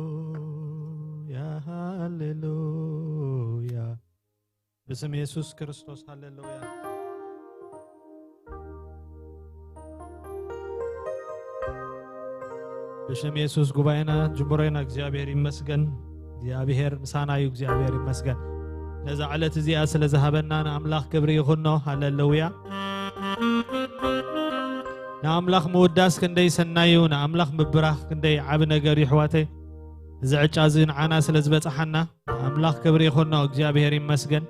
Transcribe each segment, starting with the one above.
ሃሌሉያ፣ ሃሌሉያ። ብስም የሱስ ክርስቶስ፣ ሃሌሉያ። ብሽም የሱስ ጉባኤና ጅምሮ ኢና። እግዚኣብሔር ይመስገን። እግዚኣብሔር ምሳና እዩ። እግዚኣብሔር ይመስገን። ነዛ ዕለት እዚኣ ስለ ዝሃበና ንኣምላኽ ክብሪ ይኹኖ። ሃሌሉያ። ንኣምላኽ ምውዳስ ክንደይ ሰናይ እዩ። ንኣምላኽ ምብራኽ ክንደይ ዓቢ ነገር እዩ፣ ኣሕዋተይ። እዚ ዕጫ እዚ ንዓና ስለ ዝበጽሓና ንኣምላኽ ክብሪ ይኹኖ። እግዚኣብሔር ይመስገን።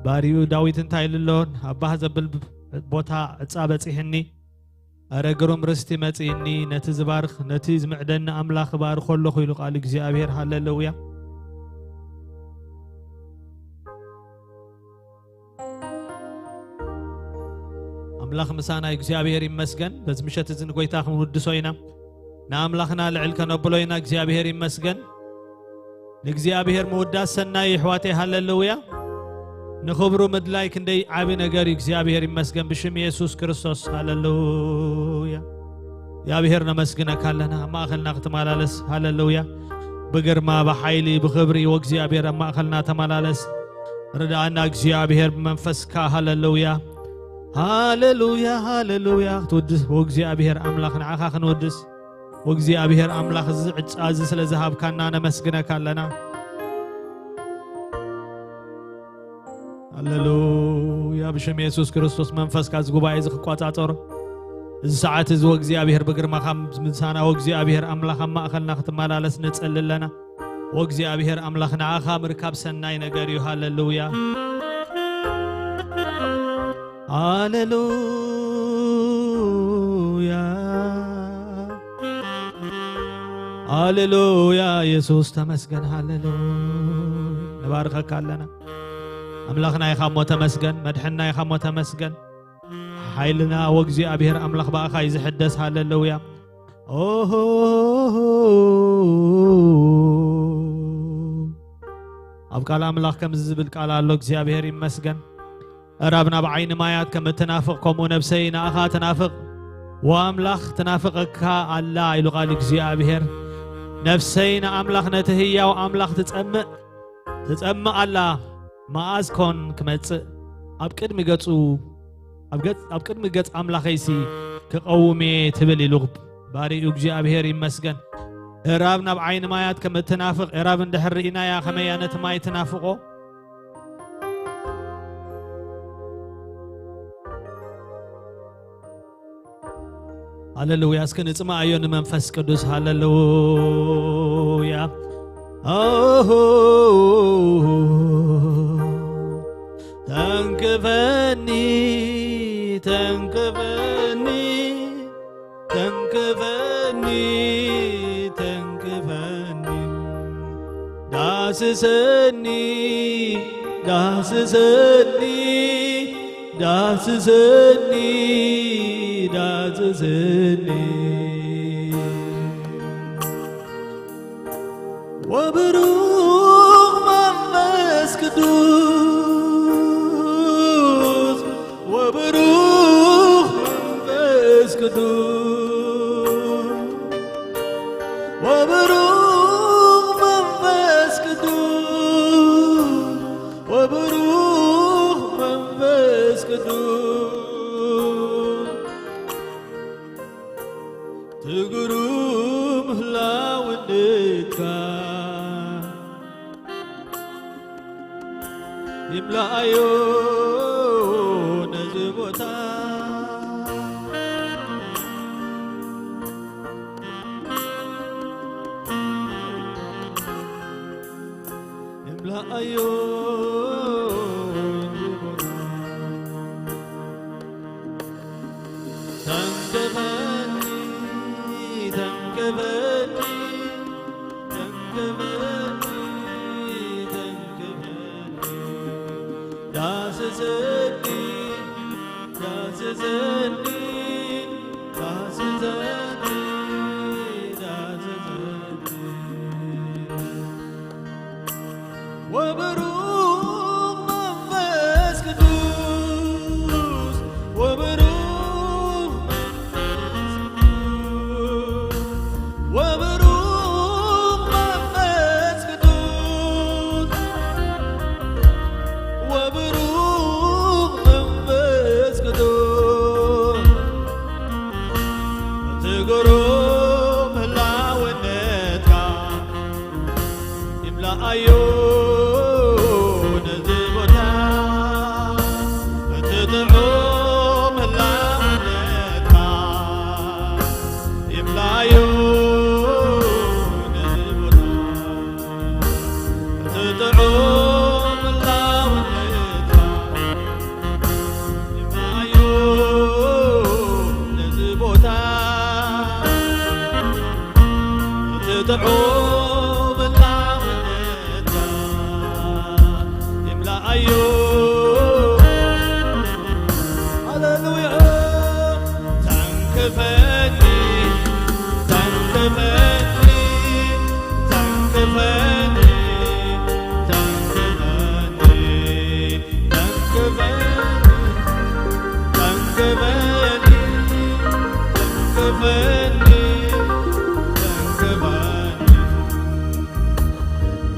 ባሪኡ ዳዊት እንታይ ኢሉ ኣሎ? ኣብ ባህ ዘብል ቦታ ዕጻ በጺሕኒ፣ ኣረ ግሩም ርስቲ መጺእኒ፣ ነቲ ዝባርኽ፣ ነቲ ዝምዕደኒ ኣምላኽ እባርኾ ኣለኹ ኢሉ ቃል እግዚኣብሔር። ሃሌሉያ። ኣምላኽ ምሳና እግዚኣብሔር ይመስገን። በዚ ምሸት እዚ ንጎይታ ክንውድሶ ኢና። ንኣምላኽና ልዕል ከነብሎ ኢና። እግዚኣብሔር ይመስገን። ንእግዚኣብሔር ምውዳስ ሰናይ እዩ፣ ኣሕዋተይ። ሃሌሉያ። ንኽብሩ ምድላይ ክንደይ ዓቢ ነገር እዩ። እግዚኣብሔር ይመስገን። ብሽም የሱስ ክርስቶስ፣ ሃሌሉያ። እግዚኣብሔር ነመስግነካ ኣለና። ኣብ ማእኸልና ክትመላለስ፣ ሃሌሉያ። ብግርማ፣ ብሓይሊ፣ ብኽብሪ ወእግዚኣብሔር ኣብ ማእኸልና ተመላለስ። ርድኣና እግዚኣብሔር ብመንፈስካ። ሃሌሉያ፣ ሃሌሉያ፣ ሃሌሉያ። ክትውድስ ወእግዚኣብሔር ኣምላኽ ንዓኻ ክንውድስ። ወእግዚኣብሔር ኣምላኽ እዚ ዕጫ እዚ ስለ ዝሃብካና ነመስግነካ ኣለና። ሃሌሉያ። ብሽም የሱስ ክርስቶስ መንፈስካ እዚ ጉባኤ እዚ ክቋጻጸሮ፣ እዚ ሰዓት እዚ ወእግዚኣብሔር ብግርማኻ ምሳና ወእግዚኣብሔር ኣምላኽ ኣብ ማእኸልና ክትመላለስ ንጸሊ ኣለና። ወእግዚኣብሔር ኣምላኽ ንዓኻ ምርካብ ሰናይ ነገር እዩ። ሃሌሉያ፣ ሃሌሉያ፣ ሃሌሉያ። የሱስ ተመስገን። ሃሌሉያ። ንባርኸካ ኣለና። ኣምላኽና ኢኻ እሞ ተመስገን። መድሕንና ኢኻ እሞ ተመስገን። ሓይልና ወእግዚኣብሔር ኣምላኽ ብኣኻ እዩ ዝሕደስ። ሃሌሉያ። ኦሆ። ኣብ ቃል ኣምላኽ ከምዚ ዝብል ቃል ኣሎ። እግዚኣብሔር ይመስገን። እራብ ናብ ዓይኒ ማያት ከም እትናፍቕ፣ ከምኡ ነብሰይ ንኣኻ ትናፍቕ። ወኣምላኽ ትናፍቐካ ኣላ ኢሉ ቃል እግዚኣብሔር። ነፍሰይ ንኣምላኽ፣ ነቲ ህያው ኣምላኽ ትጸምእ፣ ትጸምእ ኣላ። መኣዝ ኮን ክመጽእ? ኣብ ቅድሚ ገጹ፣ ኣብ ገጽ፣ ኣብ ቅድሚ ገጽ ኣምላኸይሲ ክቐውም እየ ትብል ኢሉ ባሪኡ። እግዚኣብሔር ይመስገን። እራብ ናብ ዓይኒ ማያት ከም እትናፍቕ፣ እራብ እንድሕር ርኢናያ ከመይ እያ ነቲ ማይ ትናፍቖ? ሃሌሉያ። እስኪ ንጽማኣዮ ንመንፈስ ቅዱስ። ሃሌሉያ። ኦሆ። ተንክፈኒ፣ ተንክፈኒ፣ ተንክፈኒ፣ ተንክፈኒ። ዳስሰኒ፣ ዳስሰኒ፣ ዳስሰኒ፣ ዳስሰኒ። ወብሩኽ መንፈስ ቅዱስ፣ ወብሩኽ መንፈስ ቅዱስ፣ ወብሩኽ መንፈስ ቅዱስ፣ ወብሩኽ መንፈስ ቅዱስ። ትግሩም ህላውነትካ ይምልኣዮ ነዚ ቦታ። ይምልኣዮ ነዚ ቦታ። ተንከፈኒ፣ ተንከፈኒ፣ ተንከፈኒ፣ ተንከፈኒ። ዳስሰኒ፣ ዳስሰኒ፣ ዳስሰኒ፣ ዳስሰኒ። ወብሩኽ መንፈስ ቅዱስ፣ ወብሩኽ መንፈስ ቅዱስ፣ ግሩም ህላውነትካ ይምላኣዮ ነዚ ቦታ። እቲ ጥዑም ህላውነትካ ይምላኣዮ ነዚ ቦታ። እቲ ጥዑም ህላውነትካ ይምላኣዮ ነዚ ቦታ። እቲ ጥዑም ህላውነትካ ይምላኣዮ። ሃሌሉያ። ተንክፈኒ፣ ተንክፈኒ፣ ተንክፈኒ፣ ተንክፈኒ፣ ተንክፈኒ፣ ተንክፈኒ፣ ተንክፈኒ።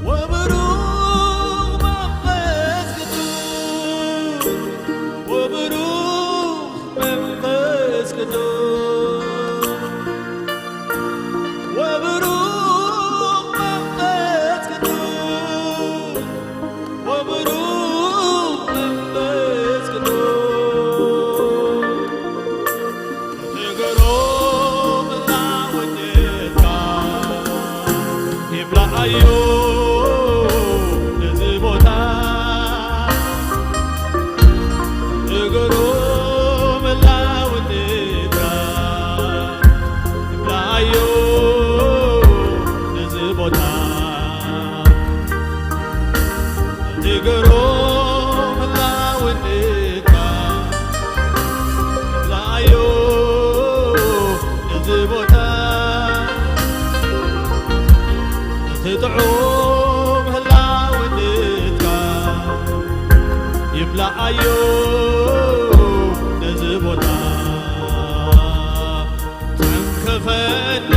ወብሩኽ መንፈስ ቅዱስ፣ ወብሩኽ መንፈስ ቅዱስ፣ ወብሩኽ መንፈስ ቅዱስ፣ ወብሩኽ መንፈስ ቅዱስ። እቲ ግሩም ህላውነትካ ይምላኣዮ ነዚ ቦታ። እቲ ግሩም ህላውነትካ ይምላኣዮ ነዚ ቦታ። እቲ ግሩም ህላውነትካ ይምላኣዮ ነዚ ቦታ። እቲ ጥዑም ህላውነትካ ይምላኣዮ ነዚ ቦታ። ተንክፈኒ፣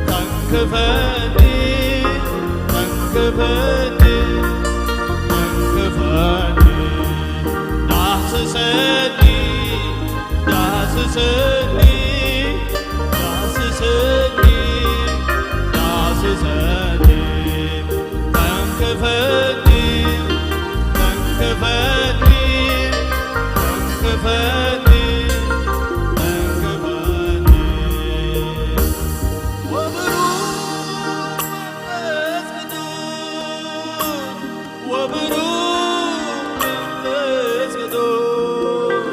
ተንክፈኒ፣ ተንክፈኒ፣ ተንክፈኒ። ዳህስሰኒ፣ ዳህስሰኒ፣ ዳህስሰኒ፣ ዳህስሰኒ። ተንክፈኒ፣ ተንክፈኒ፣ ተንክፈኒ፣ ተንክፈኒ። ወብሩኽ መንፈስ ቅዱስ፣ ወብሩኽ መንፈስ ቅዱስ።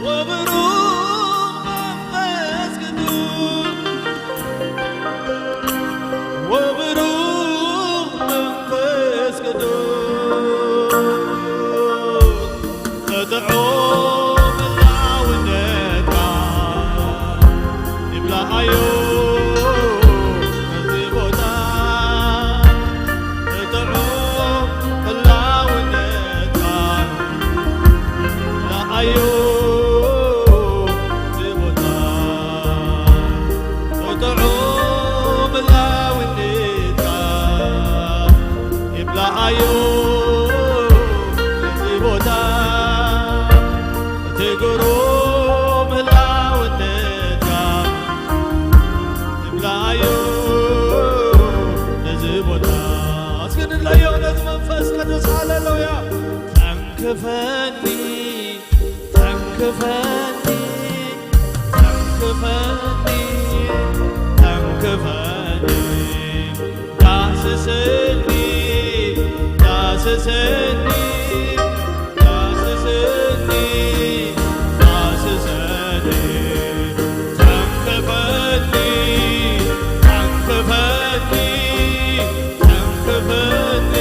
ወብሩኽ መንፈስ ቅዱስ፣ ወብሩኽ መንፈስ ቅዱስ። ጥዑም ህላውነትካ ይምላኣዮ ነዚ ቦታ። ጥዑም ህላውነትካ ይምላኣዮ ነዚ ቦታ። ጥዑም ህላውነትካ ይምላኣዮ ነዚ ቦታ። እቲ ግሩም ህላውነትካ ይምላኣዮ ነዚ ቦታ። እስኪ ንድለዮ ነዚ መንፈስ ቅዱስ። ሃሌሉያ። ተንክፈኒ፣ ተንክፈኒ፣ ተንክፈኒ፣ ተንክፈኒ። ዳስሰኒ፣ ዳስሰኒ፣ ዳስሰኒ፣ ዳስሰኒ። ተንክፈኒ፣ ተንክፈኒ፣ ተንክፈኒ፣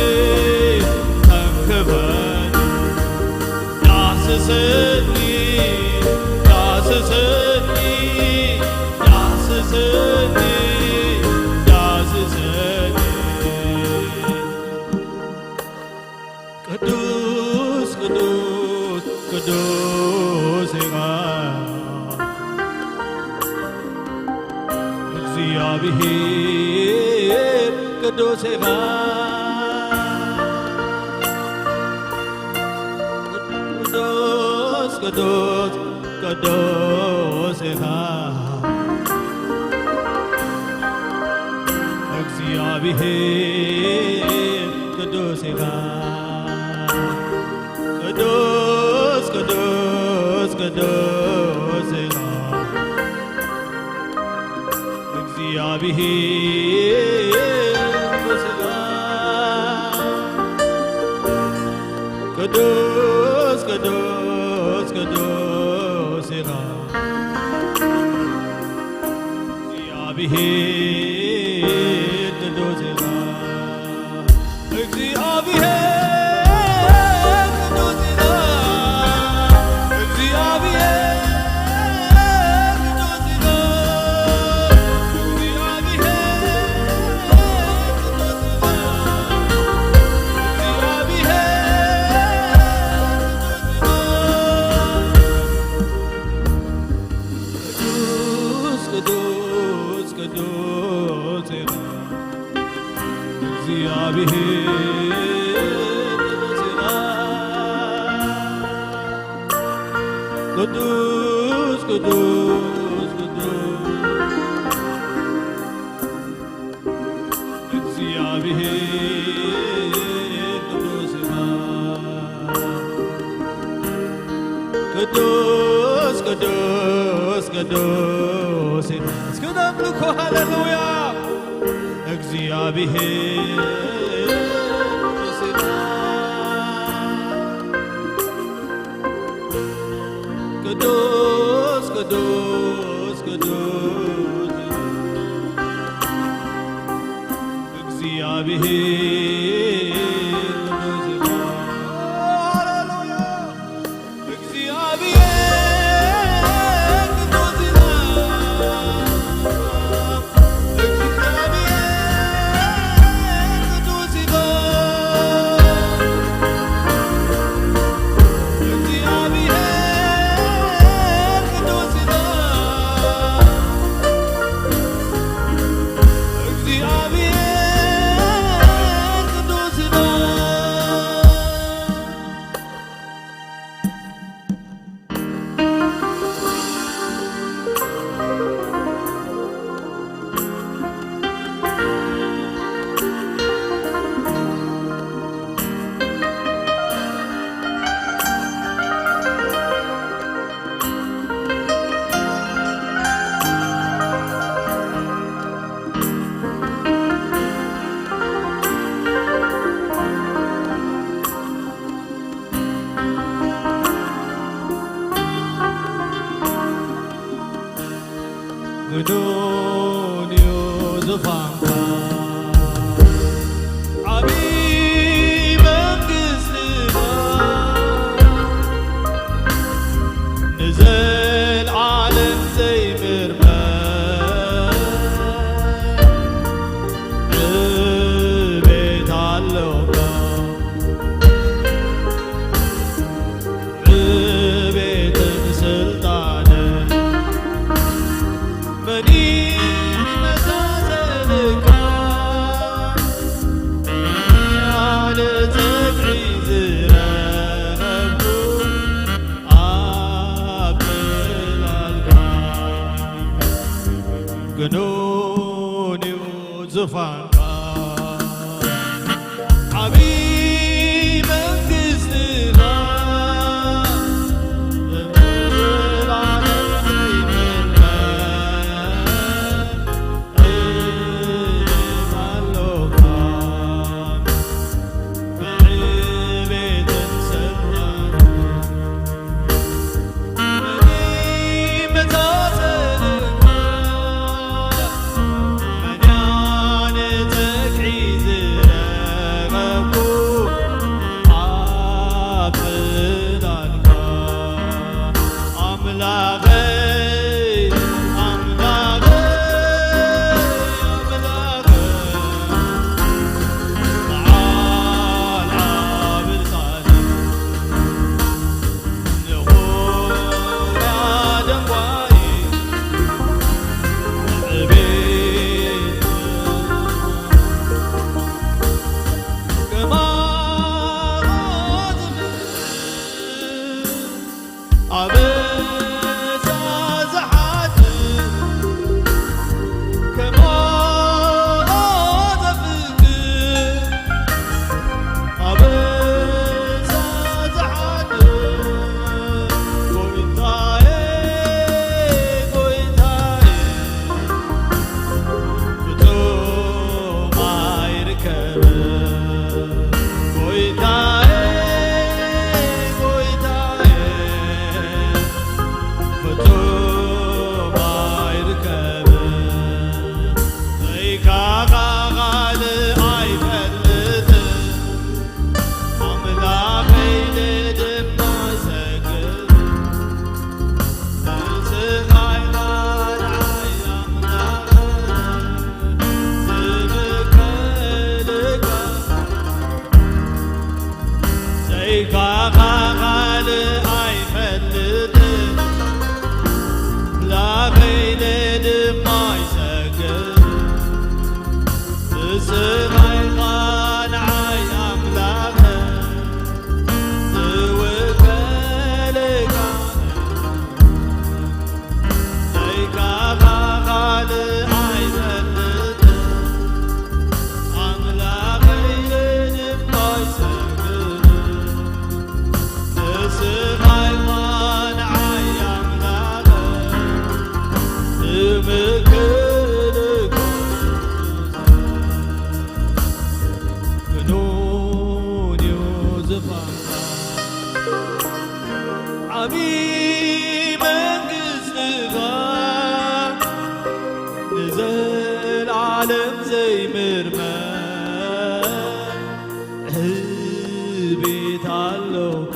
ተንክፈኒ። ዳስሰኒ፣ ዳስሰኒ፣ ዳስሰኒ፣ ዳስሰኒ። ቅዱስ፣ ቅዱስ፣ ቅዱስ ኢኻ እግዚኣብሔር፣ ቅዱስ ኢኻ። ቅዱስ፣ ቅዱስ፣ ቅዱስ ቅዱስ ኢኻ፣ ቅዱስ፣ ቅዱስ፣ ቅዱስ ኢኻ። እግዚኣብሔር ቅዱስ ኢኻ፣ ቅዱስ፣ ቅዱስ፣ ቅዱስ ኢኻ። እግዚኣብሔር ቅዱስ ኢኻ። እግዚኣብሔር ቅዱስ ኢኻ። እግዚኣብሔር ቅዱስ ኢኻ። እግዚኣብሔር ቅዱስ ኢኻ። ቅዱስ፣ ቅዱስ፣ ቅዱስ ኢኻ። እግዚኣብሔር ቅዱስ ኢኻ። ቅዱስ፣ ቅዱስ፣ ቅዱስ እግዚኣብሔር ቅዱስ ኢኻ። ቅዱስ፣ ቅዱስ፣ ቅዱስ ኢኻ። እስኪ ነምልኮ። ሃሌሉያ። እግዚኣብሔር ቅዱስ ኢኻ። ቅዱስ፣ ቅዱስ፣ ቅዱስ እግዚኣብሔር ቅዱስ ኢኻ። ሃሌሉያ። እግዚኣብሔር ቅዱስ ኢኻ። ግኑን እዩ ዝፋንካ ዓቢ መንግስትና ንዘልዓለም ዘይምርመር ዕቤት ኣለካ። ዕቤትን ስልጣንን መን ይመሳሰልካ? ኣነ ጸግዒ ዝረኸብኩ ኣብ ምልኣልካ። ግኑን እዩ ዙፋንካ ዓቢ መንግስትኻ ብሙሉእ ዓለም ዘይምልመል ዕቤት ኣሎካ ብዕቤትን ስልጣንን ኣምላኸይ ድማ ይሰግድ። ንስኻ ኢኻ ንዓይ ኣምላኸይ፣ ዝውከለካ ናይ ካኻ ካልእ ኣይፈልጥን። ኣምላኸይ ድማ ይሰግድ። ንስኻ ኢኻ ንዓይ ኣምላኸይ፣ ዝምክር ክኑን እዩ ዝፋንካ። ዓቢ መንግስትኻ ንዘለዓለም ዘይምርመር ዕቤት ኣሎካ።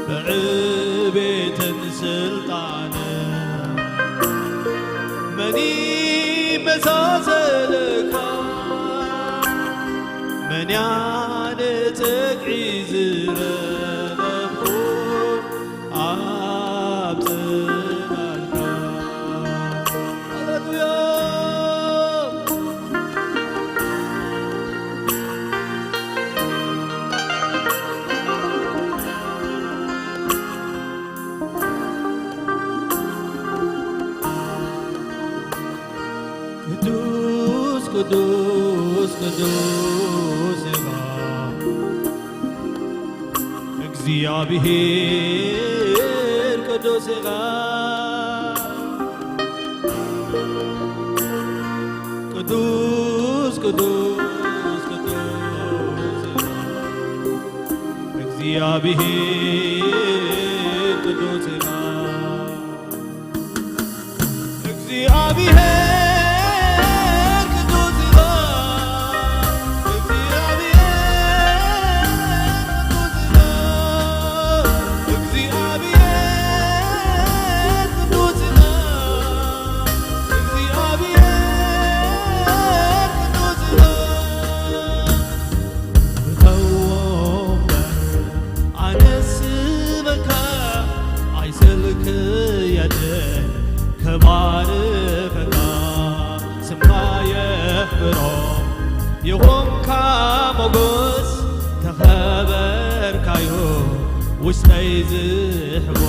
ብዕቤትን ስልጣንን መን ይመሳሰለካ? መን ያነጽግ ዝረኸብኩ ኣብ ጽላልካ? ሃሌሉያ። ቅዱስ፣ ቅዱስ፣ ቅዱስ ኢኻ እግዚኣብሔር፣ ቅዱስ ኢኻ። ቅዱስ፣ ቅዱስ፣ ቅዱስ ኢኻ እግዚኣብሔር፣ ቅዱስ ኢኻ። እግዚኣብሔር ቅዱስ ኢኻ። እግዚኣብሔር ቅዱስ ኢኻ። እግዚኣብሔር ቅዱስ ኢኻ። እግዚኣብሔር ቅዱስ ኢኻ። እተዎ እምበር ኣነስ በካ ኣይሰልክየንን ከባርኸካ ስምካ የኽብሮ ይኹንካ ሞጎስ ተኸበርካዮ ውሽጠይ ዝሕቦ።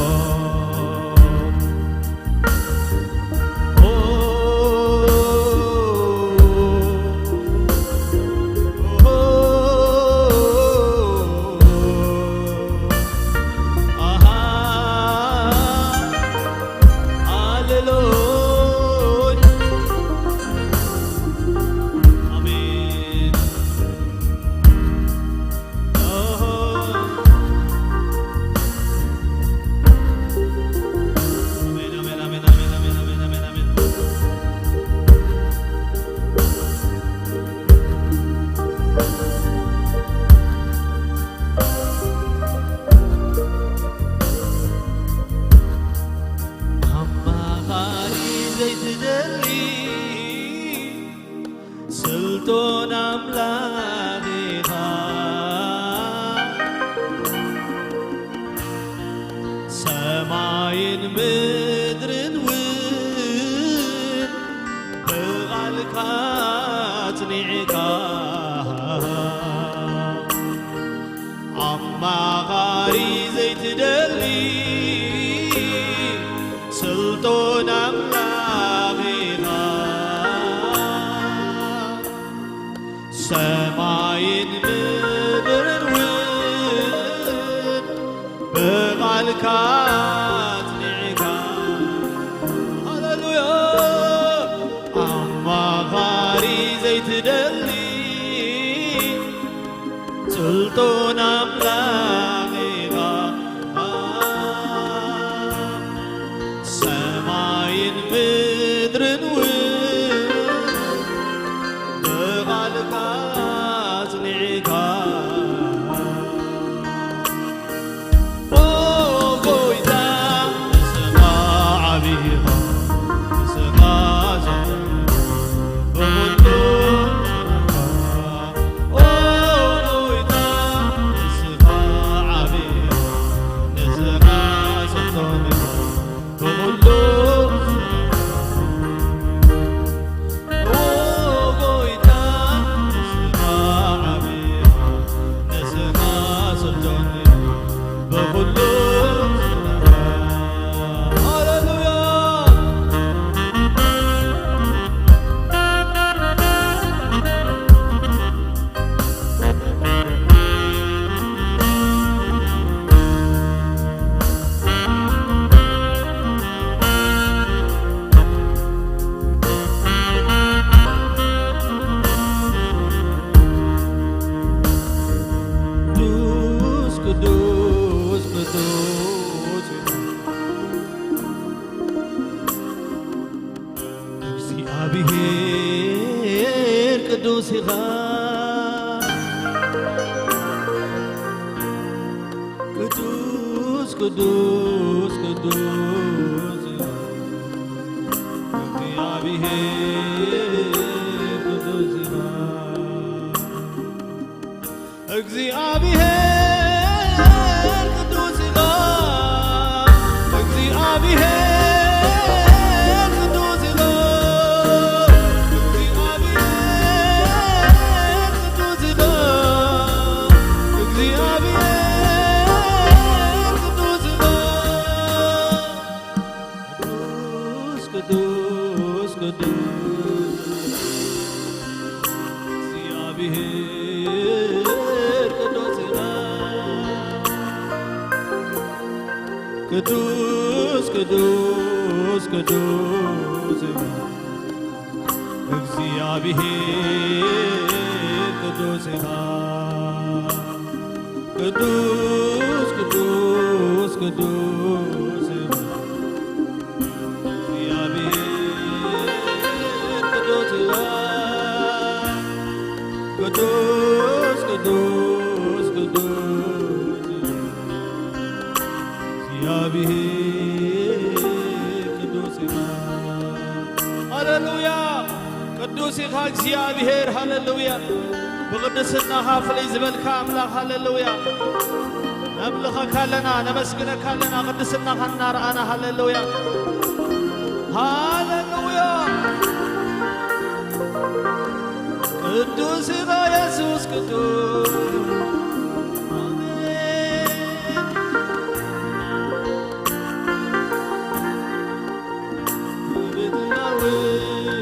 ኣማኻሪ ዘይትደሊ ስልጡን ኣምላኽ ኢኻ። ሰማይን ምድርን እውን ብቓልካ ኣጽኒዕካ። ኣማኻሪ ዘይትደሊ ስልጡን ኣምላኽ ኢኻ። ሰማይን ምድርን እውን ብቓልካ ኣጽኒዕካ። ሃሌሉያ። ኣማኻሪ ዘይትደሊ ስልጡን ኣምላኽ ኢኻ። ሰማይን ምድርን እውን ብቓልካ ኣጽኒዕካ። ኦ ጎይታ፣ ንስኻ ዓቢ ኢኻ፣ ንስኻ ዘመን ብኹሉ። ኦ ጎይታ፣ ንስኻ ዓቢ ኢኻ፣ ንስኻ ስልጡን ኢኻ። ብሔር ቅዱስ ኢኻ። ቅዱስ፣ ቅዱስ፣ ቅዱስ ኢኻ። እግዚኣብሔር ቅዱስ ኢኻ። እግዚኣብሔር ቅዱስ ኢኻ። እግዚኣብሔር ቅዱስ ኢኻ። እግዚኣብሔር ቅዱስ ኢኻ። እግዚኣብሔር ቅዱስ ኢኻ። ቅዱስ፣ ቅዱስ፣ ቅዱስ እግዚኣብሔር ቅዱስ ኢኻ። ቅዱስ፣ ቅዱስ፣ ቅዱስ ኢኻ። እግዚኣብሔር ቅዱስ ኢኻ። ቅዱስ፣ ቅዱስ፣ ቅዱስ ኢኻ። እግዚኣብሔር ቅዱስ ኢኻ። ቅዱስ፣ ቅዱስ፣ ቅዱስ እግዚኣብሔር ቅዱስ ኢኻ። ሃሌሉያ! ቅዱስ ኢኻ እግዚኣብሔር። ሃሌሉያ! ብቅድስናኻ ፍልይ ዝበልካ ኣምላኽ። ሃሌሉያ! ነምልኸካ ኣለና፣ ነመስግነካ ኣለና። ቅድስናኻ እናረኣና። ሃሌሉያ! ሃሌሉያ! ቅዱስ ኢኻ የሱስ ቅዱስ። ኣሜን። ኣቤት ምሳኻ ይጥዕም፣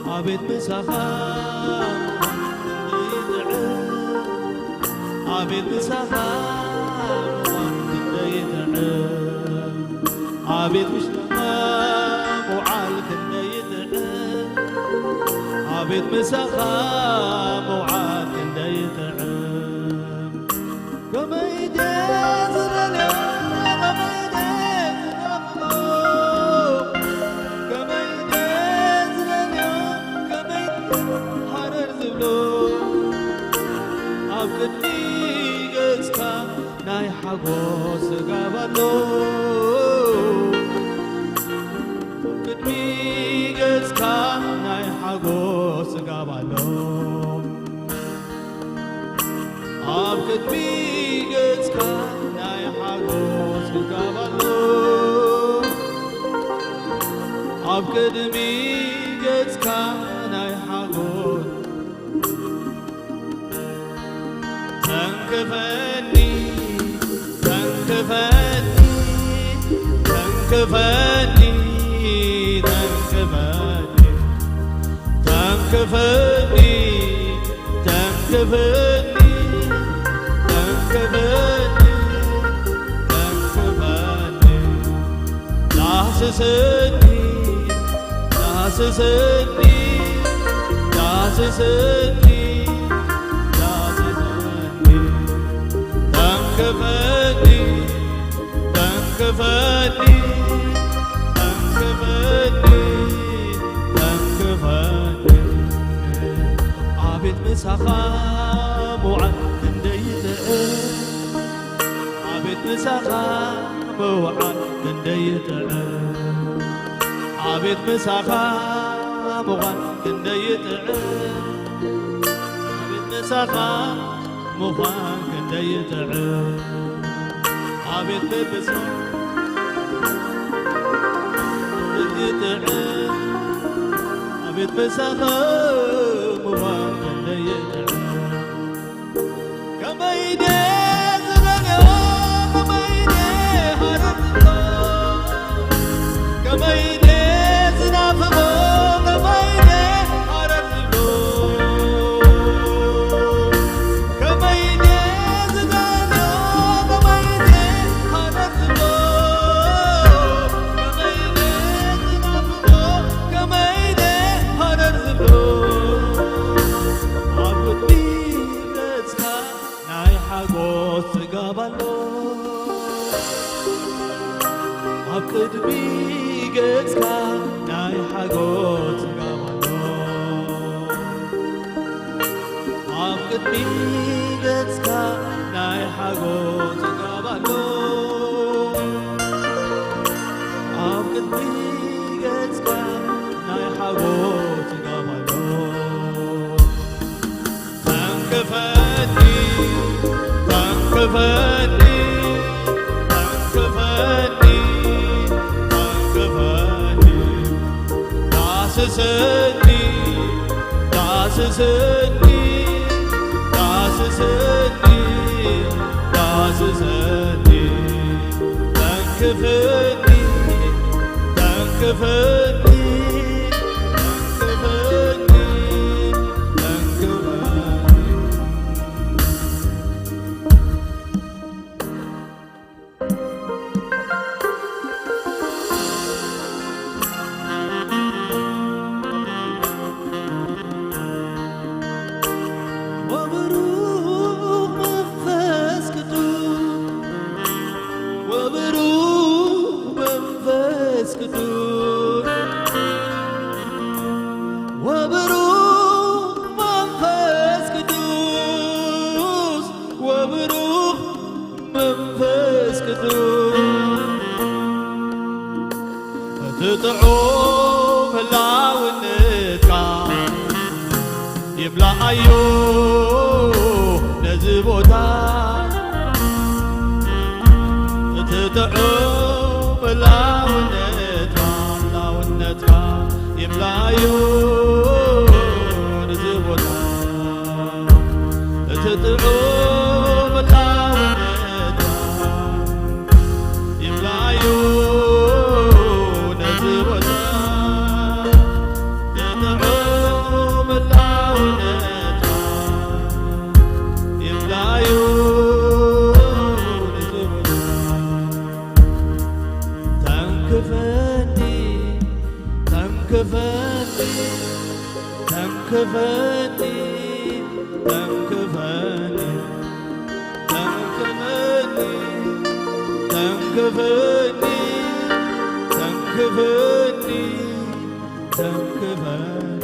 ኣቤት ምሳኻ ይጥዕም፣ ኣቤት ምሳኻ ይጥዕም፣ ኣቤት ምሳኻ ምውዓል ክንደይ ይጥዕም፣ ኣቤት ምሳኻ ምውዓል ክንደይ ይጥዕም። ከመይ ድየ ዝደልዮ፣ ከመይ ድየ ዝናፍቆ፣ ከመይ ድየ ዝደልዮ፣ ከመይ ሃረር ዝብሎ፣ ኣብ ቅድሚ ገጽካ ናይ ሓጎስ ስጋብ ኣሎ። ቅድሚ ገጽካ ናይ ሓጎስ ስጋብ ኣሎ። ኣብ ቅድሚ ገጽካ ናይ ሓጎስ ስጋብ ኣሎ። ኣብ ቅድሚ ገጽካ ናይ ሓጎስ ተንክፈኒ፣ ተንክፈኒ፣ ተንክፈኒ፣ ተንክፈኒ፣ ተንክፈኒ፣ ተንክፈኒ፣ ተንክፈኒ፣ ተንክፈኒ። ዳህስሰኒ፣ ዳህስሰኒ፣ ዳህስሰኒ፣ ዳህስሰኒ። ተንክፈኒ፣ ተንክፈኒ፣ ተንክፈኒ፣ ተንክፈኒ። ኣቤት ምሳኻ ምውዓል ክንደይ ይጥዕም። ኣቤት ምሳኻ ምውዓል ክንደይ ይጥዕም። ኣቤት ምሳኻ ምዃን ክንደይ ይጥዕም። ኣቤት ምሳኻ ምዃን ክንደይ ይጥዕም። ኣቤት ምሳኻ ይጥዕም። ኣቤት ምሳኻ ምዃን ክንደይ ይጥዕም። ከመይ ድየ ዝደልዮ፣ ከመይ ድየ ሃረር ዝብሎ፣ ከመይ ድየ ዝናፍቖ፣ ከመይ ድየ ሃረር ዝብሎ፣ ከመይ ድየ ዝደልዮ፣ ከመይ ድየ ሃረር ዝብሎ፣ ከመይ ድየ ዝናፍቖ፣ ከመይ ድየ ሃረር ዝብሎ፣ ኣብ ቅድሚ ገጽካ ናይ ሓጎስ ጽጋብ ኣሎ። ኣብ ቅድሚ ገጽካ ናይ ሓጎስ ጽጋብ ኣሎ። ኣብ ቅድሚ ገጽካ ናይ ሓጎስ ጽጋብ ኣሎ። ኣብ ቅድሚ ገጽካ ናይ ሓጎስ ጽጋብ ኣሎ። ተንክፈኒ፣ ተንክፈኒ፣ ተንክፈኒ፣ ተንክፈኒ። ዳስሰኒ፣ ዳስሰኒ፣ ዳስሰኒ፣ ዳስሰኒ። ተንክፈኒ፣ ተንክፈኒ፣ ተንክፈኒ፣ ተንክፈኒ። ወብሩኽ መንፈስ ቅዱስ፣ ወብሩኽ መንፈስ ቅዱስ፣ ወብሩኽ መንፈስ ቅዱስ፣ ወብሩኽ መንፈስ ቅዱስ፣ እቲ ጥዑም ህላውነትካ ይምላኣዮ ነዚ ቦታ። እቲ ጥዑም ህላውነትካ፣ ህላውነትካ ይምላኣዮ ነዚ ቦታ። እቲ ጥዑም ህላውነትካ ይምላኣዮ ነዚ ቦታ። እቲ ጥዑም ህላውነትካ ይምላኣዮ ነዚ ቦታ። ተንክፈኒ፣ ተንክፈኒ፣ ተንክፈኒ፣ ተንክፈኒ፣ ተንክፈኒ፣ ተንክፈኒ፣ ተንክፈኒ።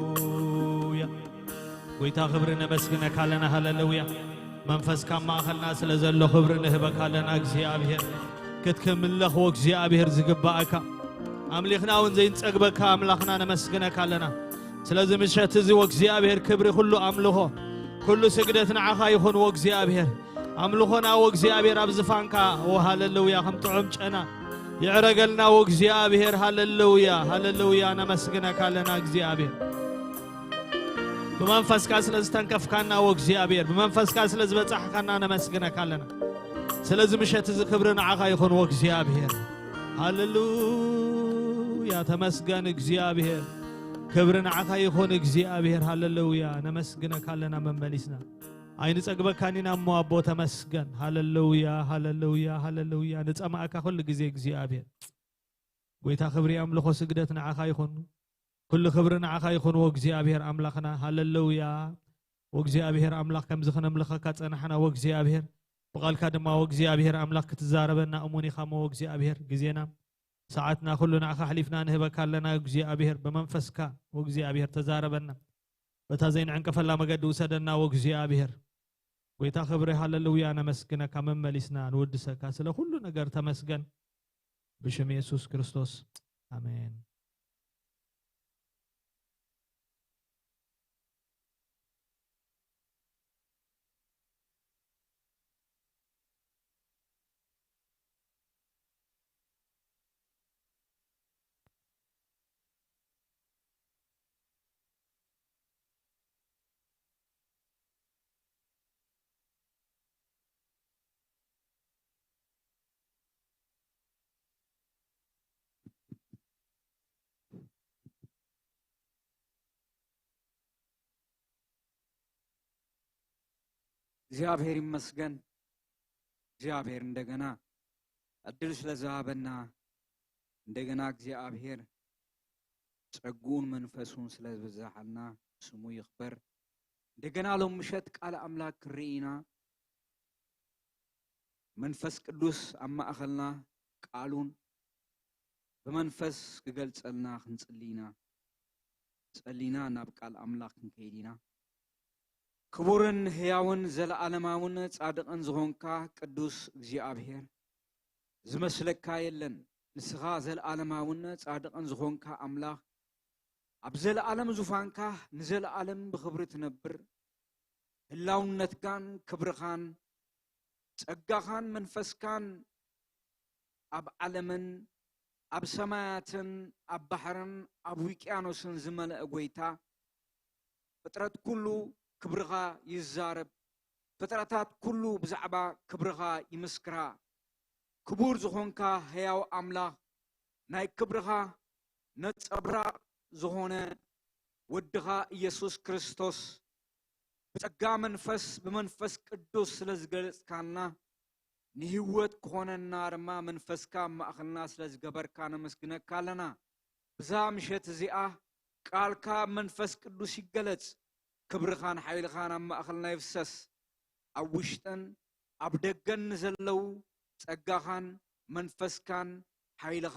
ሃሌሉያ። ጎይታ ክብሪ ነመስግነካ ኣለና። ሃሌሉያ። መንፈስካ ኣብ ማእኸልና ስለ ዘሎ ክብሪ ንህበካ ኣለና እግዚኣብሔር። ክትምለኽ ወእግዚኣብሔር ዝግባኣካ፣ ኣምሊኽና እውን ዘይንጸግበካ ኣምላኽና ነመስግነካ ኣለና። ስለዚ ምሸት እዚ ወእግዚኣብሔር ክብሪ፣ ኩሉ ኣምልኾ፣ ኩሉ ስግደት ንዓኻ ይኹን ወእግዚኣብሔር። ኣምልኾና ወእግዚኣብሔር ኣብ ዝፋንካ፣ ኦ ሃሌሉያ፣ ከም ጥዑም ጨና ይዕረገልና ወእግዚኣብሔር። ሃሌሉያ፣ ሃሌሉያ፣ ነመስግነካ ኣለና እግዚኣብሔር። ብመንፈስካ ስለ ዝተንከፍካና ወእግዚኣብሔር፣ ብመንፈስካ ስለ ዝበጻሕካና ነመስግነካ ኣለና። ስለዚ ምሸት እዚ ክብሪ ንዓኻ ይኹን ወእግዚኣብሔር። ሃሌሉያ፣ ተመስገን እግዚኣብሔር። ክብሪ ንዓኻ ይኹን እግዚኣብሔር። ሃሌሉያ፣ ነመስግነካ ኣለና መመሊስና። ኣይንጸግበካን ኢና እሞ ኣቦ ተመስገን። ሃሌሉያ፣ ሃሌሉያ፣ ሃሌሉያ። ንጸማእካ ኩሉ ግዜ እግዚኣብሔር። ጎይታ ክብሪ፣ ኣምልኾ፣ ስግደት ንዓኻ ይኹን። ኩሉ ክብሪ ንዓኻ ይኹን ወእግዚኣብሔር ኣምላኽና። ሃሌሉያ። ወእግዚኣብሔር ኣምላኽ፣ ከምዚ ክነምልኸካ ጸናሕና ወእግዚኣብሔር። ብቓልካ ድማ ወእግዚኣብሔር ኣምላኽ ክትዛረበና እሙን ኢኻ እሞ ወእግዚኣብሔር፣ ግዜና ሰዓትና ኩሉ ንዓኻ ኣሕሊፍና ንህበካ ኣለና። እግዚኣብሔር ብመንፈስካ ወእግዚኣብሔር ተዛረበና። በታ ዘይንዕንቀፈላ መገዲ ውሰደና ወእግዚኣብሔር። ጎይታ ክብሪ ሃለሉያ ነመስግነካ፣ መመሊስና ንውድሰካ ስለ ኩሉ ነገር ተመስገን። ብሽም የሱስ ክርስቶስ ኣሜን። እግዚኣብሔር ይመስገን። እግዚኣብሔር እንደገና ዕድል ስለ ዝሃበና፣ እንደገና እግዚኣብሔር ጸግኡን መንፈሱን ስለ ዝበዛሓልና ስሙ ይኽበር። እንደገና ሎም ምሸት ቃል ኣምላክ ክንርኢ ኢና። መንፈስ ቅዱስ ኣብ ማእኸልና ቃሉን ብመንፈስ ክገልጸልና ክንጽሊ ኢና። ጸሊና ናብ ቃል ኣምላኽ ክንከይድ ኢና። ክቡርን ህያውን ዘለዓለማውን ጻድቕን ዝኾንካ ቅዱስ እግዚኣብሔር፣ ዝመስለካ የለን። ንስኻ ዘለዓለማውን ጻድቕን ዝኾንካ ኣምላኽ፣ ኣብ ዘለዓለም ዙፋንካ ንዘለዓለም ብኽብሪ ትነብር፣ ህላውነትካን ክብርኻን ጸጋኻን መንፈስካን ኣብ ዓለምን ኣብ ሰማያትን ኣብ ባሕርን ኣብ ውቅያኖስን ዝመልአ ጐይታ፣ ፍጥረት ኩሉ ክብርኻ ይዛረብ፣ ፍጥረታት ኩሉ ብዛዕባ ክብርኻ ይምስክራ። ክቡር ዝኾንካ ሕያው ኣምላኽ፣ ናይ ክብርኻ ነጸብራቕ ዝኾነ ወድኻ ኢየሱስ ክርስቶስ፣ ብጸጋ መንፈስ ብመንፈስ ቅዱስ ስለ ዝገለጽካልና፣ ንህይወት ክኾነና ድማ መንፈስካ ኣብ ማእኸልና ስለ ዝገበርካ ነመስግነካ ኣለና። ብዛ ምሸት እዚኣ ቃልካ ኣብ መንፈስ ቅዱስ ይገለጽ፣ ክብርኻን ሓይልኻን ኣብ ማእኸልና ይፍሰስ። ኣብ ውሽጥን ኣብ ደገን ንዘለዉ ጸጋኻን መንፈስካን ሓይልኻ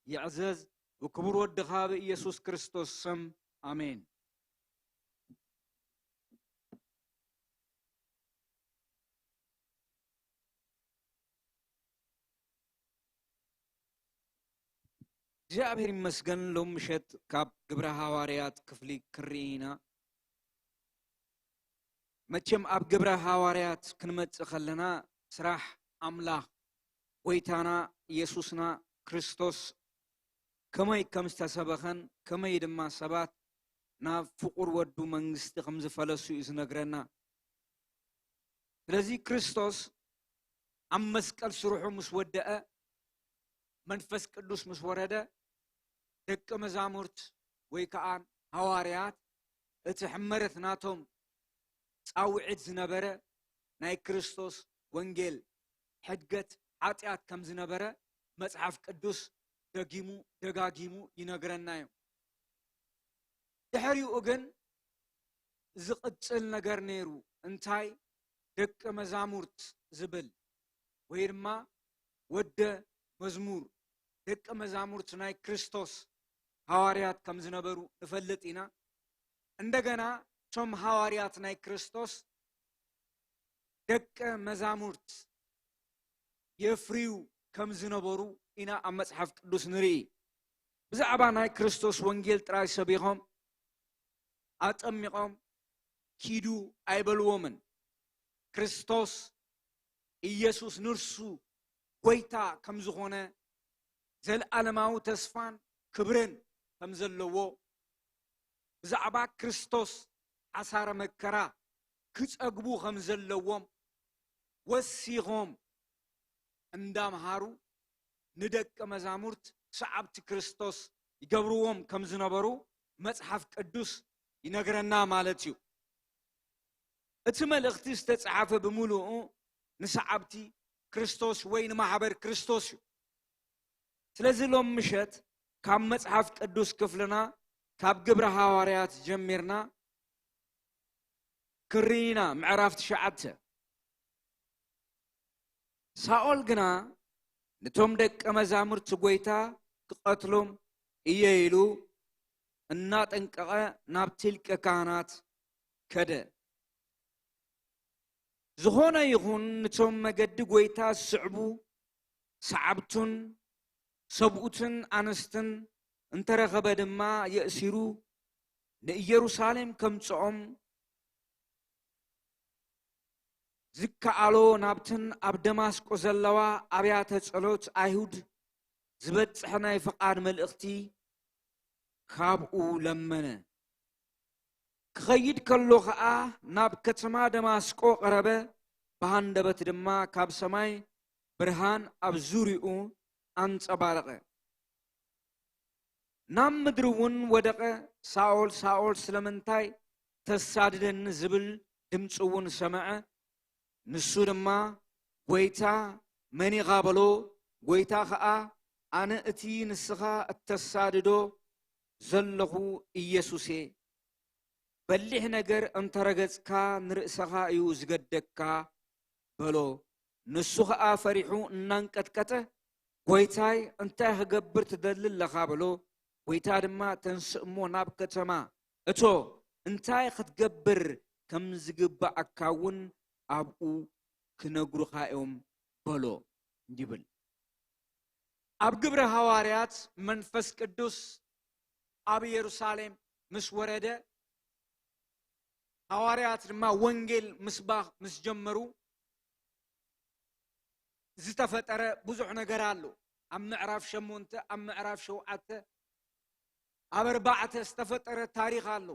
ይዕዘዝ፣ ብክቡር ወድኻ ብኢየሱስ ክርስቶስ ስም፣ ኣሜን። እግዚኣብሔር ይመስገን፣ ሎም ምሸት ካብ ግብረ ሃዋርያት ክፍሊ ክርኢ ኢና። መቸም ኣብ ግብረ ሃዋርያት ክንመጽእ ከለና፣ ስራሕ ኣምላኽ፣ ጎይታና ኢየሱስና ክርስቶስ ከመይ ከም ዝተሰበኸን፣ ከመይ ድማ ሰባት ናብ ፍቑር ወዱ መንግስቲ ከም ዝፈለሱ እዩ ዝነግረና። ስለዚ ክርስቶስ ኣብ መስቀል ስርሑ ምስ ወደአ፣ መንፈስ ቅዱስ ምስ ወረደ፣ ደቂ መዛሙርት ወይ ከዓ ሃዋርያት፣ እቲ ሕመረት ናቶም ጻውዒት ዝነበረ ናይ ክርስቶስ ወንጌል፣ ሕድገት ሓጢኣት ከም ዝነበረ መጽሓፍ ቅዱስ ደጊሙ ደጋጊሙ ይነግረና እዩ። ድሕሪኡ ግን ዝቕጽል ነገር ነይሩ። እንታይ? ደቂ መዛሙርት ዝብል ወይ ድማ ወደ መዝሙር፣ ደቂ መዛሙርት ናይ ክርስቶስ ሃዋርያት ከም ዝነበሩ ንፈልጥ ኢና። እንደገና እቶም ሃዋርያት ናይ ክርስቶስ ደቂ መዛሙርት የፍርዩ ከም ዝነበሩ ኢና ኣብ መጽሓፍ ቅዱስ ንርኢ። ብዛዕባ ናይ ክርስቶስ ወንጌል ጥራይ ሰቢኾም ኣጠሚቖም ኪዱ ኣይበልዎምን። ክርስቶስ ኢየሱስ ንርሱ ጐይታ ከም ዝኾነ፣ ዘለዓለማዊ ተስፋን ክብርን ከም ዘለዎ፣ ብዛዕባ ክርስቶስ ሓሳረ መከራ ክጸግቡ ከም ዘለዎም ወሲኾም እንዳምሃሩ ንደቀ መዛሙርት ሰዓብቲ ክርስቶስ ይገብርዎም ከም ዝነበሩ መጽሓፍ ቅዱስ ይነግረና ማለት እዩ። እቲ መልእኽቲ ዝተጻሕፈ ብምሉኡ ንሰዓብቲ ክርስቶስ ወይ ንማሕበር ክርስቶስ እዩ። ስለዚ ሎም ምሸት ካብ መጽሓፍ ቅዱስ ክፍልና ካብ ግብረ ሃዋርያት ጀሚርና ክርኢና ምዕራፍ ትሽዓተ። ሳኦል ግና ነቶም ደቀ መዛሙርቲ ጐይታ ክቐትሎም እየ ኢሉ እናጠንቀቐ ናብቲ ሊቀ ካህናት ከደ። ዝኾነ ይኹን፣ ንቶም መገዲ ጐይታ ዝስዕቡ ሰዓብቱን ሰብኡትን ኣንስትን እንተረኸበ ድማ፣ የእሲሩ ንኢየሩሳሌም ከምጽኦም ዝከኣሎ፣ ናብተን ኣብ ደማስቆ ዘለዋ ኣብያተ ጸሎት ኣይሁድ ዝበጽሕ ናይ ፍቓድ መልእኽቲ ካብኡ ለመነ። ክኸይድ ከሎ ኸኣ፣ ናብ ከተማ ደማስቆ ቀረበ፣ ብሃንደበት ድማ ካብ ሰማይ ብርሃን ኣብ ዙርያኡ ኣንጸባረቐ። ናብ ምድሪ እውን ወደቐ። "ሳኦል፣ ሳኦል፣ ስለምንታይ ተሳድደኒ?" ዝብል ድምፂ እውን ሰምዐ። ንሱ ድማ፣ "ጐይታ፣ መን ኢኻ?" በሎ። ጐይታ ኸዓ፣ "ኣነ እቲ ንስኻ እተሳድዶ ዘለኹ ኢየሱስ እየ። በሊሕ ነገር እንተረገጽካ፣ ንርእስኻ እዩ ዝገደካ" በሎ። ንሱ ኸኣ ፈሪሑ እናንቀጥቀጠ፣ "ጐይታይ፣ እንታይ ክገብር ትደሊ ኣለኻ?" በሎ። ጐይታ ድማ፣ "ተንስእ እሞ ናብ ከተማ እቶ፣ እንታይ ክትገብር ከም ዝግብኣካ እውን ኣብኡ ክነግሩኻ እዮም" በሎ ይብል። ኣብ ግብረ ሃዋርያት መንፈስ ቅዱስ ኣብ ኢየሩሳሌም ምስ ወረደ፣ ሃዋርያት ድማ ወንጌል ምስባኽ ምስ ጀመሩ፣ ዝተፈጠረ ብዙሕ ነገር ኣሎ። ኣብ ምዕራፍ ሸሞንተ፣ ኣብ ምዕራፍ ሸውዓተ፣ ኣብ ኣርባዕተ ዝተፈጠረ ታሪኽ ኣሎ።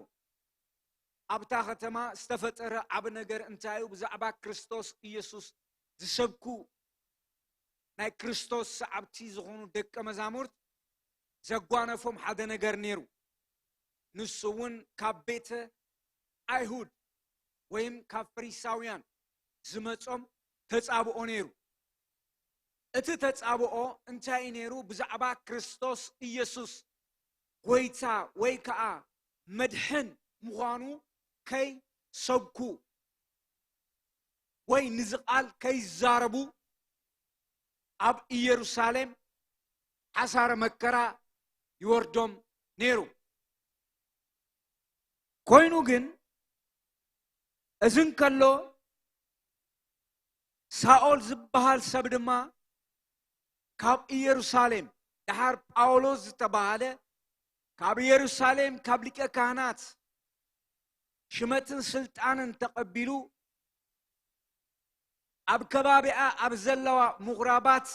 ኣብታ ከተማ ዝተፈጠረ ዓቢ ነገር እንታይ እዩ? ብዛዕባ ክርስቶስ ኢየሱስ ዝሰብኩ ናይ ክርስቶስ ሰዓብቲ ዝኾኑ ደቀ መዛሙርት ዘጓነፎም ሓደ ነገር ነይሩ። ንሱ እውን ካብ ቤተ ኣይሁድ ወይም ካብ ፈሪሳውያን ዝመጾም ተጻብኦ ነይሩ። እቲ ተጻብኦ እንታይ እዩ ነይሩ? ብዛዕባ ክርስቶስ ኢየሱስ ጐይታ ወይ ከኣ መድሕን ምዃኑ ከይሰብኩ ወይ ንዚ ቃል ከይዛረቡ ኣብ ኢየሩሳሌም ሓሳረ መከራ ይወርዶም ነይሩ። ኮይኑ ግን፣ እዚ እንከሎ፣ ሳኦል ዝበሃል ሰብ ድማ ካብ ኢየሩሳሌም፣ ደሓር ጳውሎስ ዝተባህለ፣ ካብ ኢየሩሳሌም ካብ ሊቀ ካህናት ሽመትን ስልጣንን ተቐቢሉ፣ ኣብ ከባቢኣ ኣብ ዘለዋ ምኹራባት፣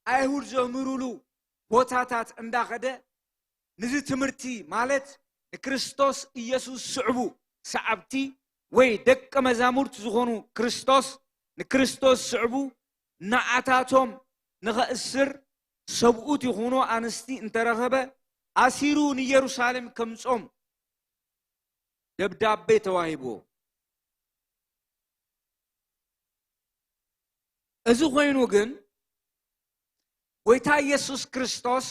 ኣይሁድ ዘምህሩሉ ቦታታት እንዳኸደ፣ ንዚ ትምህርቲ፣ ማለት ንክርስቶስ ኢየሱስ ዝስዕቡ ሰዓብቲ ወይ ደቀ መዛሙርት ዝኾኑ ክርስቶስ፣ ንክርስቶስ ዝስዕቡ ንዓታቶም ንኸእስር፣ ሰብኡት ይኹኑ ኣንስቲ እንተረኸበ፣ ኣሲሩ ንኢየሩሳሌም ከምጾም ደብዳቤ ተዋሂብዎ። እዚ ኮይኑ ግን፣ ጐይታ ኢየሱስ ክርስቶስ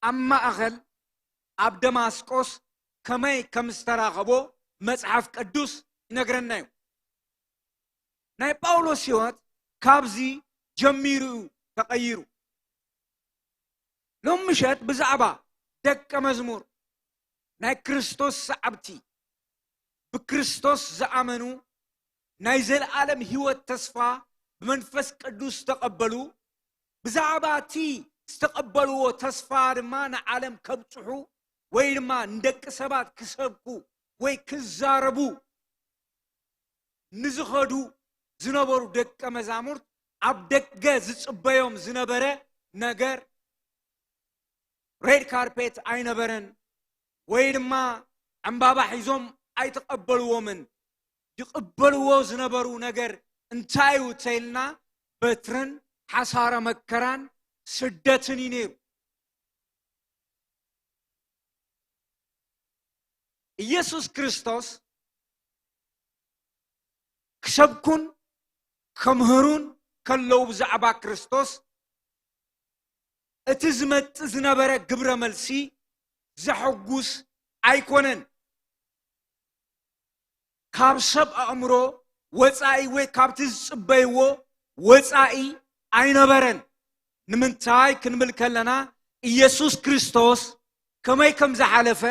ኣብ ማእኸል ኣብ ደማስቆስ ከመይ ከም ዝተራኸቦ መጽሓፍ ቅዱስ ይነግረና እዩ። ናይ ጳውሎስ ህይወት ካብዚ ጀሚሩ እዩ ተቐይሩ። ሎም ምሸት ብዛዕባ ደቀ መዝሙር፣ ናይ ክርስቶስ ሰዓብቲ፣ ብክርስቶስ ዝኣመኑ፣ ናይ ዘለኣለም ህይወት ተስፋ ብመንፈስ ቅዱስ ዝተቐበሉ፣ ብዛዕባ እቲ ዝተቐበልዎ ተስፋ ድማ ንዓለም ከብጽሑ ወይ ድማ ንደቂ ሰባት ክሰብኩ ወይ ክዛረቡ ንዝኸዱ ዝነበሩ ደቀ መዛሙርት፣ ኣብ ደገ ዝጽበዮም ዝነበረ ነገር፣ ሬድ ካርፔት ኣይነበረን፣ ወይ ድማ ዕምባባ ሒዞም ኣይተቐበልዎምን። ይቕበልዎ ዝነበሩ ነገር እንታይ እዩ ተይልና፣ በትርን ሓሳረ መከራን ስደትን እዩ ነይሩ። ኢየሱስ ክርስቶስ ክሰብኩን ከምህሩን ከለዉ ብዛዕባ ክርስቶስ፣ እቲ ዝመጽእ ዝነበረ ግብረ መልሲ ዘሐጉስ ኣይኮነን። ካብ ሰብ ኣእምሮ ወጻኢ ወይ ካብቲ ዝጽበይዎ ወጻኢ ኣይነበረን። ንምንታይ ክንብል ከለና፣ ኢየሱስ ክርስቶስ ከመይ ከም ዝሓለፈ፣